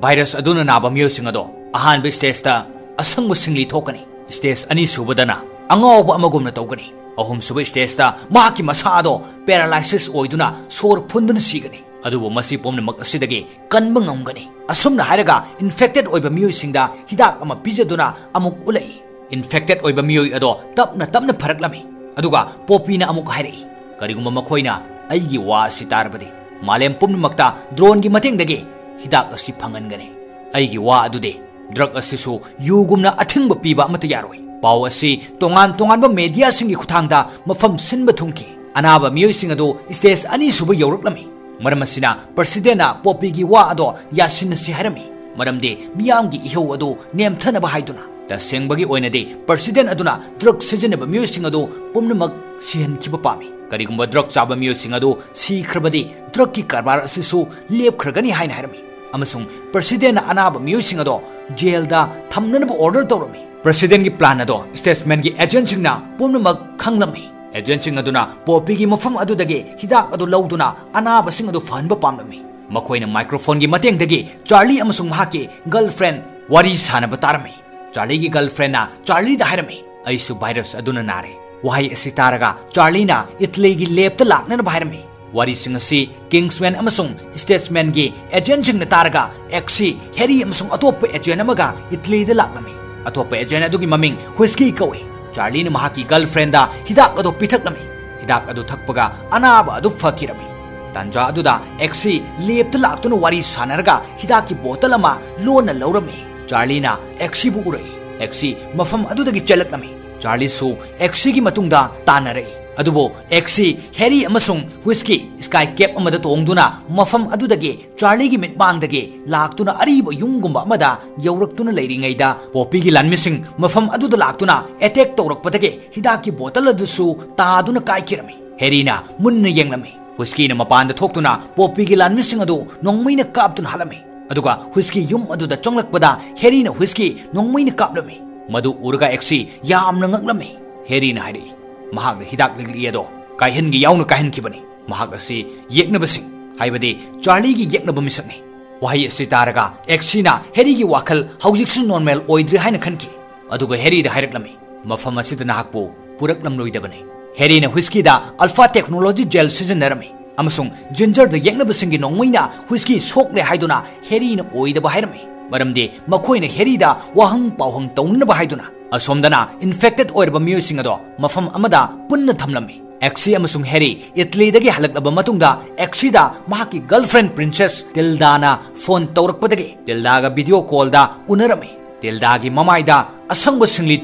Virus ꯑꯗꯨꯅ ꯅꯥꯕ ꯃꯤꯑꯣꯏꯁꯤꯡ ꯑꯗꯣ ꯑꯍꯥꯟꯕ stageꯇ ꯑꯁꯪꯕ ꯁꯤꯡꯂꯤ ꯊꯣꯛꯀꯅꯤ꯫ Stage ꯑꯅꯤꯁꯨꯕꯗꯅ ꯑꯉꯥꯎꯕ ꯑꯃꯒꯨꯝꯅ ꯇꯧꯒꯅꯤ꯫ ꯑꯍꯨꯝꯁꯨꯕ stageꯇ ꯃꯍꯥꯛꯀꯤ ꯃꯁꯥ ꯑꯗꯣ paralysis ꯑꯣꯏꯗꯨꯅ ꯁꯣꯔ ꯐꯨꯟꯗꯨꯅ ꯁꯤꯒꯅꯤ꯫ ꯑꯗꯨꯕꯨ ꯃꯁꯤ ꯄꯨꯝꯅꯃꯛ ꯑꯁꯤꯗꯒꯤ ꯀꯟꯕ ꯉꯝꯒꯅꯤ꯫" ꯑꯁꯨꯝꯅ ꯍꯥꯏꯔꯒ infected ꯑꯣꯏꯕ ꯃꯤꯑꯣꯏꯁꯤꯡꯗ ꯍꯤꯗꯥꯛ ꯑꯃ ꯄꯤꯖꯗꯨꯅ ꯑꯃꯨꯛ ꯎꯠꯂꯛꯏ꯫ Infected ꯑꯣꯏꯕ ꯃꯤꯑꯣꯏ ꯑꯗꯣ ꯇꯞꯅ ꯇꯞꯅ ꯐꯔꯛꯂꯝꯃꯤ꯫ ꯑꯗꯨꯒ ꯄꯣꯄꯤꯅ ꯑꯃꯨꯛ ꯍꯥꯏꯔꯛꯏ, "ꯀꯔꯤꯒꯨꯝꯕ ꯃꯈꯣꯏꯅ ꯑꯩꯒꯤ ꯋꯥ ꯑꯁꯤ ꯇꯥꯔꯕꯗꯤ, ꯃꯥꯂꯦꯝ ꯄꯨꯝꯅꯃꯛꯇ droneꯒꯤ ꯃꯇꯦꯡꯗꯒꯤ ꯍꯤꯗꯥꯛ ꯑꯁꯤ ꯐꯪꯍꯟꯒꯅꯤ꯫ ꯑꯩꯒꯤ ꯋꯥ ꯑꯗꯨꯗꯤ drug ꯑꯁꯤꯁꯨ ꯌꯨꯒꯨꯝꯅ ꯑꯊꯤꯡꯕ ꯄꯤꯕ ꯑꯃꯠꯇ ꯌꯥꯔꯣꯏ꯫" ꯄꯥꯎ ꯑꯁꯤ ꯇꯣꯉꯥꯟ ꯇꯣꯉꯥꯟꯕ mediaꯁꯤꯡꯒꯤ ꯈꯨꯠꯊꯥꯡꯗ ꯃꯐꯝ ꯁꯤꯟꯕ ꯊꯨꯡꯈꯤ꯫ ꯑꯅꯥꯕ ꯃꯤꯑꯣꯏꯁꯤꯡ ꯑꯗꯨ stage ꯑꯅꯤꯁꯨꯕ ꯌꯧꯔꯛꯂꯝꯃꯤ꯫ ꯃꯔꯝ ꯑꯁꯤꯅ presidentꯅ ꯄꯣꯄꯤꯒꯤ ꯋꯥ ꯑꯗꯣ ꯌꯥꯁꯤꯟꯅꯁꯤ ꯍꯥꯏꯔꯝꯃꯤ, ꯃꯔꯝꯗꯤ ꯃꯤꯌꯥꯝꯒꯤ ꯏꯍꯧ ꯑꯗꯨ ꯅꯦꯝꯊꯅꯕ ꯍꯥꯏꯗꯨꯅ꯫ ꯇꯁꯦꯡꯕꯒꯤ ꯑꯣꯏꯅꯗꯤ president ꯑꯗꯨꯅ drug ꯁꯤꯖꯤꯟꯅꯕ ꯃꯤꯑꯣꯏꯁꯤꯡ ꯑꯗꯨ ꯄꯨꯝꯅꯃꯛ ꯁꯤꯍꯟꯈꯤꯕ ꯄꯥꯝꯃꯤ꯫ ꯀꯔꯤꯒꯨꯝꯕ drug ꯆꯥꯕ ꯃꯤꯑꯣꯏꯁꯤꯡ ꯑꯗꯨ ꯁꯤꯈ꯭ꯔꯕꯗꯤ drugꯀꯤ ꯀꯔꯕꯥꯔ ꯑꯁꯤꯁꯨ ꯂꯦꯞꯈ꯭ꯔꯒꯅꯤ ꯍꯥꯏꯅ ꯍꯥꯏꯔꯝꯃꯤ꯫ ꯑꯃꯁꯨꯡ presidentꯅ ꯑꯅꯥꯕ ꯃꯤꯑꯣꯏꯁꯤꯡ ꯑꯗꯣ jailꯗ ꯊꯝꯅꯅꯕ order ꯇꯧꯔꯝꯃꯤ꯫ Presidentꯒꯤ plan ꯑꯗꯣ statesmanꯒꯤ agentꯁꯤꯡꯅ ꯄꯨꯝꯅꯃꯛ ꯈꯪꯂꯝꯃꯤ꯫ Agentꯁꯤꯡ ꯑꯗꯨꯅ ꯄꯣꯄꯤꯒꯤ ꯃꯐꯝ ꯑꯗꯨꯗꯒꯤ ꯍꯤꯗꯥꯛ ꯑꯗꯨ ꯂꯧꯗꯨꯅ ꯑꯅꯥꯕꯁꯤꯡ ꯑꯗꯨ ꯐꯍꯟꯕ ꯄꯥꯝꯂꯝꯃꯤ꯫ ꯃꯈꯣꯏꯅ microphoneꯒꯤ ꯃꯇꯦꯡꯗꯒꯤ ꯆꯥꯔꯂꯤ ꯑꯃꯁꯨꯡ ꯃꯍꯥꯛꯀꯤ girlfriend ꯋꯥꯔꯤ ꯁꯥꯅꯕ ꯇꯥꯔꯝꯃꯤ꯫ ꯆꯥꯔꯂꯤꯒꯤ girlfriendꯅ ꯆꯥꯔꯂꯤꯗ ꯍꯥꯏꯔꯝꯃꯤ, "ꯑꯩꯁꯨ virus ꯑꯗꯨꯅ ꯅꯥꯔꯦ꯫" ꯋꯥꯍꯩ ꯑꯁꯤ ꯇꯥꯔꯒ ꯆꯥꯔꯂꯤꯅ Italyꯒꯤ labꯇ ꯂꯥꯛꯅꯅꯕ ꯍꯥꯏꯔꯝꯃꯤ꯫ ꯋꯥꯔꯤꯁꯤꯡ ꯑꯁꯤ Kingsman ꯑꯃꯁꯨꯡ statesmanꯒꯤ agentꯁꯤꯡꯅ ꯇꯥꯔꯒ ꯑꯦꯛꯁꯤ, ꯍꯦꯔꯤ ꯑꯃꯁꯨꯡ ꯑꯇꯣꯞꯄ agent ꯑꯃꯒ Italyꯗ ꯂꯥꯛꯂꯝꯃꯤ꯫ ꯑꯇꯣꯞꯄ agent ꯑꯗꯨꯒꯤ ꯃꯃꯤꯡ ꯍꯨꯏꯁꯀꯤ ꯀꯧꯏ꯫ ꯆꯥꯔꯂꯤꯅ ꯃꯍꯥꯛꯀꯤ girlfriendꯗ ꯍꯤꯗꯥꯛ ꯑꯗꯨ ꯄꯤꯊꯛꯂꯝꯃꯤ꯫ ꯍꯤꯗꯥꯛ ꯑꯗꯨ ꯊꯛꯄꯒ ꯑꯅꯥꯕ ꯑꯗꯨ ꯐꯈꯤꯔꯝꯃꯤ꯫ ꯇꯥꯟꯖꯥ ꯑꯗꯨꯗ ꯑꯦꯛꯁꯤ labꯇ ꯂꯥꯛꯇꯨꯅ ꯋꯥꯔꯤ ꯁꯥꯅꯔꯒ ꯍꯤꯗꯥꯛꯀꯤ bottle ꯑꯃ ꯂꯣꯟꯅ ꯂꯧꯔꯝꯃꯤ꯫ ꯆꯥꯔꯂꯤꯅ ꯑꯦꯛꯁꯤꯕꯨ ꯎꯔꯛꯏ꯫ ꯑꯦꯛꯁꯤ ꯃꯐꯝ ꯑꯗꯨꯗꯒꯤ ꯆꯦꯜꯂꯛꯂꯝꯃꯤ꯫ ꯆꯥꯔꯂꯤꯁꯨ ꯑꯦꯛꯁꯤꯒꯤ ꯃꯇꯨꯡꯗ ꯇꯥꯟꯅꯔꯛꯏ꯫ ꯑꯗꯨꯕꯨ ꯑꯦꯛꯁꯤ, ꯍꯦꯔꯤ ꯑꯃꯁꯨꯡ ꯍꯨꯏꯁꯀꯤ ꯁ꯭ꯀꯥꯏ ꯀꯦꯞ ꯑꯃꯗ ꯇꯣꯡꯗꯨꯅ ꯃꯐꯝ ꯑꯗꯨꯗꯒꯤ ꯆꯥꯔꯂꯤꯒꯤ ꯃꯤꯠꯃꯥꯡꯗꯒꯤ ꯂꯥꯛꯇꯨꯅ ꯑꯔꯤꯕ ꯌꯨꯝꯒꯨꯝꯕ ꯑꯃꯗ ꯌꯧꯔꯛꯇꯨꯅ ꯂꯩꯔꯤꯉꯩꯗ ꯄꯣꯄꯤꯒꯤ ꯂꯥꯟꯃꯤꯁꯤꯡ ꯃꯐꯝ ꯑꯗꯨꯗ ꯂꯥꯛꯇꯨꯅ ꯑꯦꯇꯦꯛ ꯇꯧꯔꯛꯄꯗꯒꯤ ꯍꯤꯗꯥꯛꯀꯤ ꯕꯣꯇꯜ ꯑꯗꯨꯁꯨ ꯇꯥꯗꯨꯅ ꯀꯥꯏꯈꯤꯔꯝꯃꯤ꯫ ꯍꯦꯔꯤꯅ ꯃꯨꯟꯅ ꯌꯦꯡꯂꯝꯃꯤ꯫ ꯍꯨꯏꯁꯀꯤꯅ ꯃꯄꯥꯟꯗ ꯊꯣꯛꯇꯨꯅ ꯄꯣꯄꯤꯒꯤ ꯂꯥꯟꯃꯤꯁꯤꯡ ꯑꯗꯨ ꯅꯣꯡꯃꯩꯅ ꯀꯥꯞꯇꯨꯅ ꯍꯥꯠꯂꯝꯃꯤ꯫ ꯑꯗꯨꯒ ꯍꯨꯏꯁꯀꯤ ꯌꯨꯝ ꯑꯗꯨꯗ ꯆꯪꯂꯛꯄꯗ ꯍꯦꯔꯤꯅ ꯍꯨꯏꯁꯀꯤ ꯅꯣꯡꯃꯩꯅ ꯀꯥꯞꯂꯝꯃꯤ꯫ ꯃꯗꯨ ꯎꯔꯒ ꯑꯦꯛꯁꯤ ꯌꯥꯝꯅ ꯉꯛꯂꯝꯃꯤ꯫ ꯍꯦꯔꯤꯅ ꯍꯥꯏꯔꯛꯏ, "ꯃꯍꯥꯛꯅ ꯍꯤꯗꯥꯛ ꯂꯤꯛꯂꯤ ꯑꯗꯣ ꯀꯥꯏꯍꯟꯒꯦ ꯌꯥꯎꯅ ꯀꯥꯏꯍꯟꯈꯤꯕꯅꯤ꯫ ꯃꯍꯥꯛ ꯑꯁꯤ ꯌꯦꯛꯅꯕꯁꯤꯡ, ꯍꯥꯏꯕꯗꯤ ꯆꯥꯔꯂꯤꯒꯤ ꯌꯦꯛꯅꯕ ꯃꯤꯁꯛꯅꯤ꯫" ꯋꯥꯍꯩ ꯑꯁꯤ ꯇꯥꯔꯒ ꯑꯦꯛꯁꯤꯅ ꯍꯦꯔꯤꯒꯤ ꯋꯥꯈꯜ ꯍꯧꯖꯤꯛꯁꯨ ꯅꯣꯔꯃꯦꯜ ꯑꯣꯏꯗ꯭ꯔꯤ ꯍꯥꯏꯅ ꯈꯟꯈꯤ꯫ ꯑꯗꯨꯒ ꯍꯦꯔꯤꯗ ꯍꯥꯏꯔꯛꯂꯝꯃꯤ, "ꯃꯐꯝ ꯑꯁꯤꯗ ꯅꯍꯥꯛꯄꯨ ꯄꯨꯔꯛꯂꯝꯂꯣꯏꯗꯕꯅꯤ꯫" ꯍꯦꯔꯤꯅ ꯍꯨꯏꯁꯀꯤꯗ ꯑꯜꯐꯥ ꯇꯦꯛꯅꯣꯂꯣꯖꯤ ꯖꯦꯜ ꯁꯤꯖꯤꯟꯅꯔꯝꯃꯤ ꯑꯃꯁꯨꯡ ꯖꯤꯟꯖꯔꯗ ꯌꯦꯛꯅꯕꯁꯤꯡꯒꯤ ꯅꯣꯡꯃꯩꯅ ꯍꯨꯏꯁꯀꯤ ꯁꯣꯛꯂꯦ ꯍꯥꯏꯗꯨꯅ ꯍꯦꯔꯤꯅ ꯑꯣꯏꯗꯕ ꯍꯥꯏꯔꯝꯃꯤ, ꯃꯔꯝꯗꯤ ꯃꯈꯣꯏꯅ ꯍꯦꯔꯤꯗ ꯋꯥꯍꯪ ꯄꯥꯎꯍꯪ ꯇꯧꯅꯅꯕ ꯍꯥꯏꯗꯨꯅ꯫ ꯑꯁꯣꯝꯗꯅ ꯏꯟꯐꯦꯛꯇꯦꯗ ꯑꯣꯏꯔꯕ ꯃꯤꯑꯣꯏꯁꯤꯡ ꯑꯗꯣ ꯃꯐꯝ ꯑꯃꯗ ꯄꯨꯟꯅ ꯊꯝꯂꯝꯃꯤ꯫ ꯑꯦꯛꯁꯤ ꯑꯃꯁꯨꯡ ꯍꯦꯔꯤ ꯏꯇꯂꯤꯗꯒꯤ ꯍꯜꯂꯛꯂꯕ ꯃꯇꯨꯡꯗ ꯑꯦꯛꯁꯤꯗ ꯃꯍꯥꯛꯀꯤ ꯒꯔꯜꯐ꯭ꯔꯦꯟ ꯄ꯭ꯔꯤꯟꯁꯦꯁ ꯇꯤꯜꯗꯥꯅ ꯐꯣꯟ ꯇꯧꯔꯛꯄꯗꯒꯤ ꯇꯤꯜꯗꯥꯒ ꯚꯤꯗꯤꯑꯣ ꯀꯣꯜꯗ ꯎꯅꯔꯝꯃꯤ꯫ ꯇꯤꯜꯗꯥꯒꯤ ꯃꯃꯥꯏꯗ ꯑꯁꯪꯕ ꯁꯤꯡꯂꯤ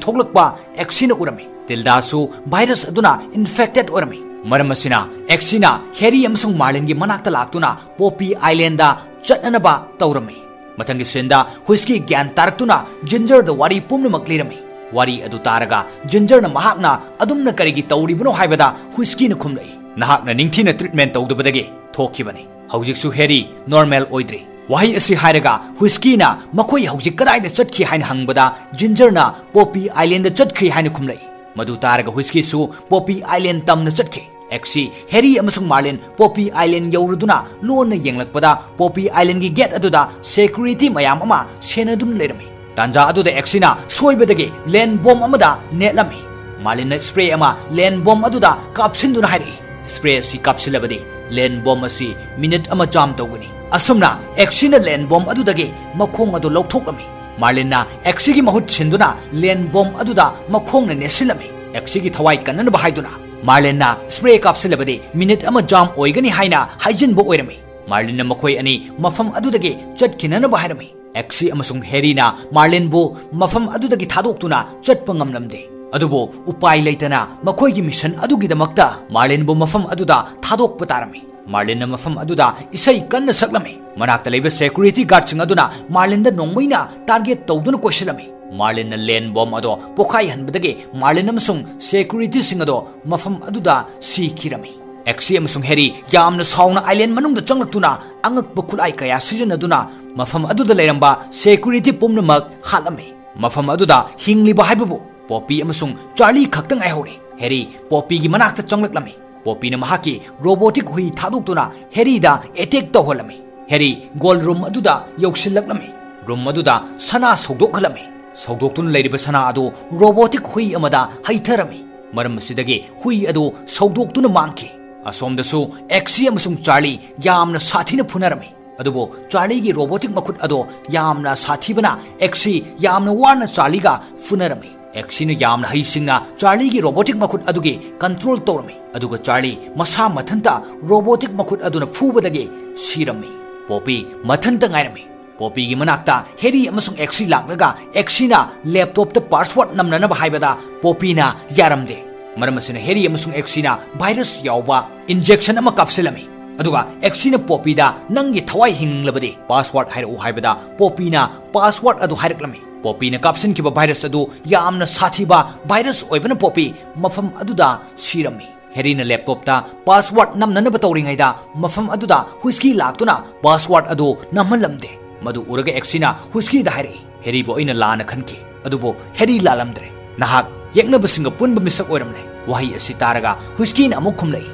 ꯊꯣꯛꯂꯛꯄ ꯑꯦꯛꯁꯤꯅ ꯎꯔꯝꯃꯤ꯫ ꯇꯤꯜꯗꯥꯁꯨ ꯚꯥꯏꯔꯁ ꯑꯗꯨꯅ ꯏꯟꯐꯦꯛꯇꯦꯗ ꯑꯣꯏꯔꯝꯃꯤ꯫ ꯃꯔꯝ ꯑꯁꯤꯅ ꯑꯦꯛꯁꯤꯅ ꯍꯦꯔꯤ ꯑꯃꯁꯨꯡ ꯃꯥꯔꯂꯤꯟꯒꯤ ꯃꯅꯥꯛꯇ ꯂꯥꯛꯇꯨꯅ ꯄꯣꯄꯤ ꯑꯥꯏꯂꯦꯟꯗ ꯆꯠꯅꯅꯕ ꯇꯧꯔꯝꯃꯤ꯫ ꯃꯊꯪꯒꯤ ꯁꯤꯟꯗ ꯍꯨꯏꯁꯀꯤ ꯒ꯭ꯌꯥꯟ ꯇꯥꯔꯛꯇꯨꯅ ꯖꯤꯟꯖꯔꯗ ꯋꯥꯔꯤ ꯄꯨꯝꯅꯃꯛ ꯂꯤꯔꯝꯃꯤ꯫ ꯋꯥꯔꯤ ꯑꯗꯨ ꯇꯥꯔꯒ ꯖꯤꯟꯖꯔꯅ ꯃꯍꯥꯛꯅ ꯑꯗꯨꯝꯅ ꯀꯔꯤꯒꯤ ꯇꯧꯔꯤꯕꯅꯣ ꯍꯥꯏꯕꯗ ꯍꯨꯏꯁꯀꯤꯅ ꯈꯨꯝꯂꯛꯏ, "ꯅꯍꯥꯛꯅ ꯅꯤꯡꯊꯤꯅ ꯇ꯭ꯔꯤꯠꯃꯦꯟ ꯇꯧꯗꯕꯗꯒꯤ ꯊꯣꯛꯈꯤꯕꯅꯤ꯫ ꯍꯧꯖꯤꯛꯁꯨ ꯍꯦꯔꯤ ꯅꯣꯔꯃꯦꯜ ꯑꯣꯏꯗ꯭ꯔꯤ꯫" ꯋꯥꯍꯩ ꯑꯁꯤ ꯍꯥꯏꯔꯒ ꯍꯨꯏꯁꯀꯤꯅ ꯃꯈꯣꯏ ꯍꯧꯖꯤꯛ ꯀꯗꯥꯏꯗ ꯆꯠꯈꯤ ꯍꯥꯏꯅ ꯍꯪꯕꯗ ꯖꯤꯟꯖꯔꯅ ꯄꯣꯄꯤ ꯑꯥꯏꯂꯦꯟꯗ ꯆꯠꯈ꯭ꯔꯤ ꯍꯥꯏꯅ ꯈꯨꯝꯂꯛꯏ꯫ ꯃꯗꯨ ꯇꯥꯔꯒ ꯍꯨꯏꯁꯀꯤꯁꯨ ꯄꯣꯄꯤ ꯑꯥꯏꯂꯦꯟ ꯇꯝꯅ ꯆꯠꯈꯤ꯫ ꯑꯦꯛꯁꯤ, ꯍꯦꯔꯤ ꯑꯃꯁꯨꯡ ꯃꯥꯔꯂꯤꯟ ꯄꯣꯄꯤ ꯑꯥꯏꯂꯦꯟ ꯌꯧꯔꯗꯨꯅ ꯂꯣꯟꯅ ꯌꯦꯡꯂꯛꯄꯗ ꯄꯣꯄꯤ ꯑꯥꯏꯂꯦꯟꯒꯤ ꯒꯦꯠ ꯑꯗꯨꯗ ꯁꯦꯀ꯭ꯌꯨꯔꯤꯇꯤ ꯃꯌꯥꯝ ꯑꯃ ꯁꯦꯟꯅꯗꯨꯅ ꯂꯩꯔꯝꯃꯤ꯫ ꯇꯥꯟꯖꯥ ꯑꯗꯨꯗ ꯑꯦꯛꯁꯤꯅ ꯁꯣꯏꯕꯗꯒꯤ ꯂꯦꯟ ꯕꯣꯝ ꯑꯃꯗ ꯅꯦꯠꯂꯝꯃꯤ꯫ ꯃꯥꯔꯂꯤꯟꯅ ꯁ꯭ꯄ꯭ꯔꯦ ꯑꯃ ꯂꯦꯟ ꯕꯣꯝ ꯑꯗꯨꯗ ꯀꯥꯞꯁꯤꯟꯗꯨꯅ ꯍꯥꯏꯔꯛꯏ, "ꯁ꯭ꯄ꯭ꯔꯦ ꯑꯁꯤ ꯀꯥꯞꯁꯤꯜꯂꯕꯗꯤ ꯂꯦꯟ ꯕꯣꯝ ꯑꯁꯤ ꯃꯤꯅꯤꯠ ꯑꯃ ꯖꯥꯝ ꯇꯧꯒꯅꯤ꯫" ꯑꯁꯨꯝꯅ ꯑꯦꯛꯁꯤꯅ ꯂꯦꯟ ꯕꯣꯝ ꯑꯗꯨꯗꯒꯤ ꯃꯈꯣꯡ ꯑꯗꯨ ꯂꯧꯊꯣꯛꯂꯝꯃꯤ꯫ ꯃꯥꯔꯂꯤꯟꯅ ꯑꯦꯛꯁꯤꯒꯤ ꯃꯍꯨꯠ ꯁꯤꯟꯗꯨꯅ ꯂꯦꯟ ꯕꯣꯝ ꯑꯗꯨꯗ ꯃꯈꯣꯡꯅ ꯅꯦꯠꯁꯤꯜꯂꯝꯃꯤ꯫ ꯑꯦꯛꯁꯤꯒꯤ ꯊꯋꯥꯏ ꯀꯟꯅꯅꯕ ꯍꯥꯏꯗꯨꯅ ꯃꯥꯔꯂꯤꯟꯅ ꯁ꯭ꯄ꯭ꯔꯦ ꯀꯥꯞꯁꯤꯜꯂꯕꯗꯤ ꯃꯤꯅꯤꯠ ꯑꯃ ꯖꯥꯝ ꯑꯣꯏꯒꯅꯤ ꯍꯥꯏꯅ ꯍꯥꯏꯖꯤꯟꯕ ꯑꯣꯏꯔꯝꯃꯤ꯫ ꯃꯥꯔꯂꯤꯟꯅ ꯃꯈꯣꯏ ꯑꯅꯤ ꯃꯐꯝ ꯑꯗꯨꯗꯒꯤ ꯆꯠꯈꯤꯅꯅꯕ ꯍꯥꯏꯔꯝꯃꯤ꯫ ꯑꯦꯛꯁꯤ ꯑꯃꯁꯨꯡ ꯍꯦꯔꯤꯅ ꯃꯥꯔꯂꯤꯟꯕꯨ ꯃꯐꯝ ꯑꯗꯨꯗꯒꯤ ꯊꯥꯗꯣꯛꯇꯨꯅ ꯆꯠꯄ ꯉꯝꯂꯝꯗꯦ꯫ ꯑꯗꯨꯕꯨ ꯎꯄꯥꯏ ꯂꯩꯇꯅ ꯃꯈꯣꯏꯒꯤ ꯃꯤꯁꯟ ꯑꯗꯨꯒꯤꯗꯃꯛꯇ ꯃꯥꯔꯂꯤꯟꯕꯨ ꯃꯐꯝ ꯑꯗꯨꯗ ꯊꯥꯗꯣꯛꯄ ꯇꯥꯔꯝꯃꯤ꯫ ꯃꯥꯔꯂꯤꯟꯅ ꯃꯐꯝ ꯑꯗꯨꯗ ꯏꯁꯩ ꯀꯟꯅ ꯁꯛꯂꯝꯃꯤ꯫ ꯃꯅꯥꯛꯇ ꯂꯩꯕ ꯁꯦꯀ꯭ꯌꯨꯔꯤꯇꯤ ꯒꯥꯔꯗꯁꯤꯡ ꯑꯗꯨꯅ ꯃꯥꯔꯂꯤꯟꯗ ꯅꯣꯡꯃꯩꯅ ꯇꯥꯔꯒꯦꯠ ꯇꯧꯗꯨꯅ ꯀꯣꯏꯁꯤꯜꯂꯝꯃꯤ꯫ ꯃꯥꯔꯂꯤꯟꯅ ꯂꯦꯟ ꯕꯣꯝ ꯑꯗꯣ ꯄꯣꯈꯥꯏꯍꯟꯕꯗꯒꯤ ꯃꯥꯔꯂꯤꯟ ꯑꯃꯁꯨꯡ ꯁꯦꯀ꯭ꯌꯨꯔꯤꯇꯤꯁꯤꯡ ꯑꯗꯣ ꯃꯐꯝ ꯑꯗꯨꯗ ꯁꯤꯈꯤꯔꯝꯃꯤ꯫ ꯑꯦꯛꯁꯤ ꯑꯃꯁꯨꯡ ꯍꯦꯔꯤ ꯌꯥꯝꯅ ꯁꯥꯎꯅ ꯑꯥꯏꯂꯦꯟ ꯃꯅꯨꯡꯗ ꯆꯪꯂꯛꯇꯨꯅ ꯑꯉꯛꯄ ꯈꯨꯠꯂꯥꯏ ꯀꯌꯥ ꯁꯤꯖꯤꯟꯅꯗꯨꯅ ꯃꯐꯝ ꯑꯗꯨꯗ ꯂꯩꯔꯝꯕ ꯁꯦꯀ꯭ꯌꯨꯔꯤꯇꯤ ꯄꯨꯝꯅꯃꯛ ꯍꯥꯠꯂꯝꯃꯤ꯫ ꯃꯐꯝ ꯑꯗꯨꯗ ꯍꯤꯡꯂꯤꯕ ꯍꯥꯏꯕꯕꯨ ꯄꯣꯄꯤ ꯑꯃꯁꯨꯡ ꯆꯥꯔꯂꯤ ꯈꯛꯇ ꯉꯥꯏꯍꯧꯔꯦ꯫ ꯍꯦꯔꯤ ꯄꯣꯄꯤꯒꯤ ꯃꯅꯥꯛꯇ ꯆꯪꯂꯛꯂꯝꯃꯤ꯫ ꯄꯣꯄꯤꯅ ꯃꯍꯥꯛꯀꯤ ꯔꯣꯕꯣꯇꯤꯛ ꯍꯨꯏ ꯊꯥꯗꯣꯛꯇꯨꯅ ꯍꯦꯔꯤꯗ ꯑꯦꯇꯦꯛ ꯇꯧꯍꯜꯂꯝꯃꯤ꯫ ꯍꯦꯔꯤ ꯒꯣꯜ ꯔꯨꯝ ꯑꯗꯨꯗ ꯌꯧꯁꯤꯜꯂꯛꯂꯝꯃꯤ꯫ ꯔꯨꯝ ꯑꯗꯨꯗ ꯁꯅꯥ ꯁꯧꯗꯣꯛꯍꯜꯂꯝꯃꯤ꯫ ꯁꯧꯗꯣꯛꯇꯨꯅ ꯂꯩꯔꯤꯕ ꯁꯅꯥ ꯑꯗꯨ ꯔꯣꯕꯣꯇꯤꯛ ꯍꯨꯏ ꯑꯃꯗ ꯍꯩꯊꯔꯝꯃꯤ꯫ ꯃꯔꯝ ꯑꯁꯤꯗꯒꯤ ꯍꯨꯏ ꯑꯗꯨ ꯁꯧꯗꯣꯛꯇꯨꯅ ꯃꯥꯡꯈꯤ꯫ ꯑꯁꯣꯝꯗꯁꯨ ꯑꯦꯛꯁꯤ ꯑꯃꯁꯨꯡ ꯆꯥꯔꯂꯤ ꯌꯥꯝꯅ ꯁꯥꯊꯤꯅ ꯐꯨꯅꯔꯝꯃꯤ꯫ ꯑꯗꯨꯕꯨ ꯆꯥꯔꯂꯤꯒꯤ ꯔꯣꯕꯣꯇꯤꯛ ꯃꯈꯨꯠ ꯑꯗꯣ ꯌꯥꯝꯅ ꯁꯥꯊꯤꯕꯅ ꯑꯦꯛꯁꯤ ꯌꯥꯝꯅ ꯋꯥꯅ ꯆꯥꯔꯂꯤꯒ ꯐꯨꯅꯔꯝꯃꯤ꯫ ꯑꯦꯛꯁꯤꯅ ꯌꯥꯝꯅ ꯍꯩꯁꯤꯡꯅ ꯆꯥꯔꯂꯤꯒꯤ ꯔꯣꯕꯣꯇꯤꯛ ꯃꯈꯨꯠ ꯑꯗꯨꯒꯤ ꯀꯟꯇ꯭ꯔꯣꯜ ꯇꯧꯔꯝꯃꯤ꯫ ꯑꯗꯨꯒ ꯆꯥꯔꯂꯤ ꯃꯁꯥ ꯃꯊꯟꯇ ꯔꯣꯕꯣꯇꯤꯛ ꯃꯈꯨꯠ ꯑꯗꯨꯅ ꯐꯨꯕꯗꯒꯤ ꯁꯤꯔꯝꯃꯤ꯫ ꯄꯣꯄꯤ ꯃꯊꯟꯇ ꯉꯥꯏꯔꯝꯃꯤ꯫ ꯄꯣꯄꯤꯒꯤ ꯃꯅꯥꯛꯇ ꯍꯦꯔꯤ ꯑꯃꯁꯨꯡ ꯑꯦꯛꯁꯤ ꯂꯥꯛꯂꯒ ꯑꯦꯛꯁꯤꯅ ꯂꯦꯞꯇꯣꯞꯇ ꯄꯥꯁꯋꯥꯔꯗ ꯅꯝꯅꯅꯕ ꯍꯥꯏꯕꯗ ꯄꯣꯄꯤꯅ ꯌꯥꯔꯝꯗꯦ꯫ ꯃꯔꯝ ꯑꯁꯤꯅ ꯍꯦꯔꯤ ꯑꯃꯁꯨꯡ ꯑꯦꯛꯁꯤꯅ ꯚꯥꯏꯔꯁ ꯌꯥꯎꯕ ꯏꯟꯖꯦꯛꯁꯟ ꯑꯃ ꯀꯥꯞꯁꯤꯜꯂꯝꯃꯤ꯫ ꯑꯗꯨꯒ ꯑꯦꯛꯁꯤꯅ ꯄꯣꯄꯤꯗ "ꯅꯪꯒꯤ ꯊꯋꯥꯏ ꯍꯤꯡꯂꯕꯗꯤ ꯄꯥꯁꯋꯥꯔꯗ ꯍꯥꯏꯔꯛꯎ" ꯍꯥꯏꯕꯗ ꯄꯣꯄꯤꯅ ꯄꯥꯁꯋꯥꯔꯗ ꯑꯗꯨ ꯍꯥꯏꯔꯛꯂꯝꯃꯤ꯫ ꯄꯣꯄꯤꯅ ꯀꯥꯞꯁꯤꯟꯈꯤꯕ ꯚꯥꯏꯔꯁ ꯑꯗꯨ ꯌꯥꯝꯅ ꯁꯥꯊꯤꯕ ꯚꯥꯏꯔꯁ ꯑꯣꯏꯕꯅ ꯄꯣꯄꯤ ꯃꯐꯝ ꯑꯗꯨꯗ ꯁꯤꯔꯝꯃꯤ꯫ ꯍꯦꯔꯤꯅ ꯂꯦꯞꯇꯣꯞꯇ ꯄꯥꯁꯋꯥꯔꯗ ꯅꯝꯅꯅꯕ ꯇꯧꯔꯤꯉꯩꯗ ꯃꯐꯝ ꯑꯗꯨꯗ ꯍꯨꯏꯁꯀꯤ ꯂꯥꯛꯇꯨꯅ ꯄꯥꯁꯋꯥꯔꯗ ꯑꯗꯨ ꯅꯝꯍꯜꯂꯝꯗꯦ꯫ ꯃꯗꯨ ꯎꯔꯒ ꯑꯦꯛꯁꯤꯅ ꯍꯨꯏꯁꯀꯤꯗ ꯍꯥꯏꯔꯛꯏ, "ꯍꯦꯔꯤꯕꯨ ꯑꯩꯅ ꯂꯥꯟꯅ ꯈꯟꯈꯤ, ꯑꯗꯨꯕꯨ ꯍꯦꯔꯤ ꯂꯥꯜꯂꯝꯗ꯭ꯔꯦ꯫ ꯅꯍꯥꯛ ꯌꯦꯛꯅꯕꯁꯤꯡꯒ ꯄꯨꯟꯕ ꯃꯤꯁꯛ ꯑꯣꯏꯔꯝꯂꯦ꯫" ꯋꯥꯍꯩ ꯑꯁꯤ ꯇꯥꯔꯒ ꯍꯨꯏꯁꯀꯤꯅ ꯑꯃꯨꯛ ꯈꯨꯝꯂꯛꯏ,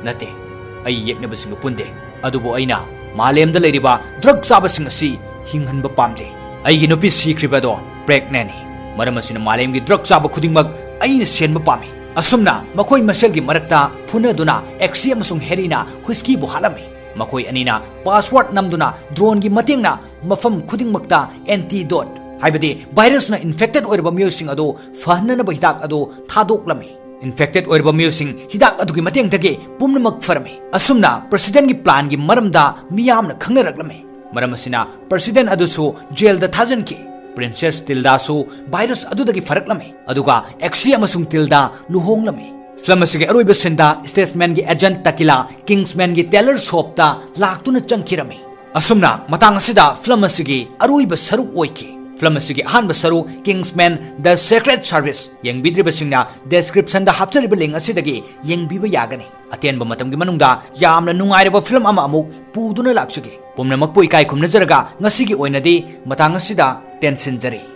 "ꯅꯠꯇꯦ, ꯑꯩ ꯌꯦꯛꯅꯕꯁꯤꯡꯒ ꯄꯨꯟꯗꯦ꯫ ꯑꯗꯨꯕꯨ ꯑꯩꯅ ꯃꯥꯂꯦꯝꯗ ꯂꯩꯔꯤꯕ ꯗ꯭ꯔꯒ ꯆꯥꯕꯁꯤꯡ ꯑꯁꯤ ꯍꯤꯡꯍꯟꯕ ꯄꯥꯝꯗꯦ꯫ ꯑꯩꯒꯤ ꯅꯨꯄꯤ ꯁꯤꯈ꯭ꯔꯤꯕ ꯑꯗꯣ ꯄ꯭ꯔꯦꯒꯅꯦꯟꯅꯤ꯫ ꯃꯔꯝ ꯑꯁꯤꯅ ꯃꯥꯂꯦꯝꯒꯤ ꯗ꯭ꯔꯒ ꯆꯥꯕ ꯈꯨꯗꯤꯡꯃꯛ ꯑꯩꯅ ꯁꯦꯟꯕ ꯄꯥꯝꯃꯤ꯫" ꯑꯁꯨꯝꯅ ꯃꯈꯣꯏ ꯃꯁꯦꯜꯒꯤ ꯃꯔꯛꯇ ꯐꯨꯅꯗꯨꯅ ꯑꯦꯛꯁꯤ ꯑꯃꯁꯨꯡ ꯍꯦꯔꯤꯅ ꯍꯨꯏꯁꯀꯤꯕꯨ ꯍꯥꯠꯂꯝꯃꯤ꯫ ꯃꯈꯣꯏ ꯑꯅꯤꯅ ꯄꯥꯁꯋꯥꯔꯗ ꯅꯝꯗꯨꯅ ꯗ꯭ꯔꯣꯟꯒꯤ ꯃꯇꯦꯡꯅ ꯃꯐꯝ ꯈꯨꯗꯤꯡꯃꯛꯇ ꯑꯦꯟꯇꯤꯗꯣꯠ, ꯍꯥꯏꯕꯗꯤ ꯚꯥꯏꯔꯁꯅ ꯏꯟꯐꯦꯛꯇꯦꯗ ꯑꯣꯏꯔꯕ ꯃꯤꯑꯣꯏꯁꯤꯡ ꯑꯗꯨ ꯐꯍꯟꯅꯅꯕ ꯍꯤꯗꯥꯛ ꯑꯗꯨ ꯊꯥꯗꯣꯛꯂꯝꯃꯤ꯫ ꯏꯟꯐꯦꯛꯇꯦꯗ ꯑꯣꯏꯔꯕ ꯃꯤꯑꯣꯏꯁꯤꯡ ꯍꯤꯗꯥꯛ ꯑꯗꯨꯒꯤ ꯃꯇꯦꯡꯗꯒꯤ ꯄꯨꯝꯅꯃꯛ ꯐꯔꯝꯃꯤ꯫ ꯑꯁꯨꯝꯅ ꯄ꯭ꯔꯦꯁꯤꯗꯦꯟꯒꯤ ꯄ꯭ꯂꯥꯟꯒꯤ ꯃꯔꯝꯗ ꯃꯤꯌꯥꯝꯅ ꯈꯪꯅꯔꯛꯂꯝꯃꯤ꯫ ꯃꯔꯝ ꯑꯁꯤꯅ ꯄ꯭ꯔꯦꯁꯤꯗꯦꯟ ꯑꯗꯨꯁꯨ ꯖꯦꯜꯗ ꯊꯥꯖꯤꯟꯈꯤ꯫ ꯄ꯭ꯔꯤꯟꯁꯦꯁ ꯇꯤꯜꯗꯥꯁꯨ ꯚꯥꯏꯔꯁ ꯑꯗꯨꯗꯒꯤ ꯐꯔꯛꯂꯝꯃꯤ, ꯑꯗꯨꯒ ꯑꯦꯛꯁꯤ ꯑꯃꯁꯨꯡ ꯇꯤꯜꯗꯥ ꯂꯨꯍꯣꯡꯂꯝꯃꯤ꯫ ꯐꯤꯂꯝ ꯑꯁꯤꯒꯤ ꯑꯔꯣꯏꯕ ꯁꯤꯟꯗ ꯁ꯭ꯇꯦꯠꯁꯃꯦꯟꯒꯤ ꯑꯦꯖꯦꯟꯠ ꯇꯀꯤꯂꯥ ꯀꯤꯡꯁꯃꯦꯟꯒꯤ ꯇꯦꯂꯔ ꯁꯣꯞꯇ ꯂꯥꯛꯇꯨꯅ ꯆꯪꯈꯤꯔꯝꯃꯤ꯫ ꯑꯁꯨꯝꯅ ꯃꯇꯥꯡ ꯑꯁꯤꯗ ꯐꯤꯂꯝ ꯑꯁꯤꯒꯤ ꯑꯔꯣꯏꯕ ꯁꯔꯨꯛ ꯑꯣꯏꯈꯤ꯫ ꯐꯤꯂꯝ ꯑꯁꯤꯒꯤ ꯑꯍꯥꯟꯕ ꯁꯔꯨꯛ ꯀꯤꯡꯁꯃꯦꯟ ꯗ ꯁꯦꯀ꯭ꯔꯦꯠ ꯁꯥꯔꯚꯤꯁ ꯌꯦꯡꯕꯤꯗ꯭ꯔꯤꯕꯁꯤꯡꯅ ꯗꯦꯁꯀ꯭ꯔꯤꯞꯁꯟꯗ ꯍꯥꯞꯆꯔꯤꯕ ꯂꯤꯡ ꯑꯁꯤꯗꯒꯤ ꯌꯦꯡꯕꯤꯕ ꯌꯥꯒꯅꯤ꯫ ꯑꯇꯦꯟꯕ ꯃꯇꯝꯒꯤ ꯃꯅꯨꯡꯗ ꯌꯥꯝꯅ ꯅꯨꯡꯉꯥꯏꯔꯕ ꯐꯤꯂꯝ ꯑꯃ ꯑꯃꯨꯛ ꯄꯨꯗꯨꯅ ꯂꯥꯛꯆꯒꯦ꯫ ꯄꯨꯝꯅꯃꯛꯄꯨ ꯏꯀꯥꯏ ꯈꯨꯝꯅꯖꯔꯒ ꯉꯁꯤꯒꯤ ꯑꯣꯏꯅꯗꯤ ꯃꯇꯥꯡ ꯑꯁꯤꯗ ꯇꯦꯟꯁꯤꯟꯖꯔꯤ꯫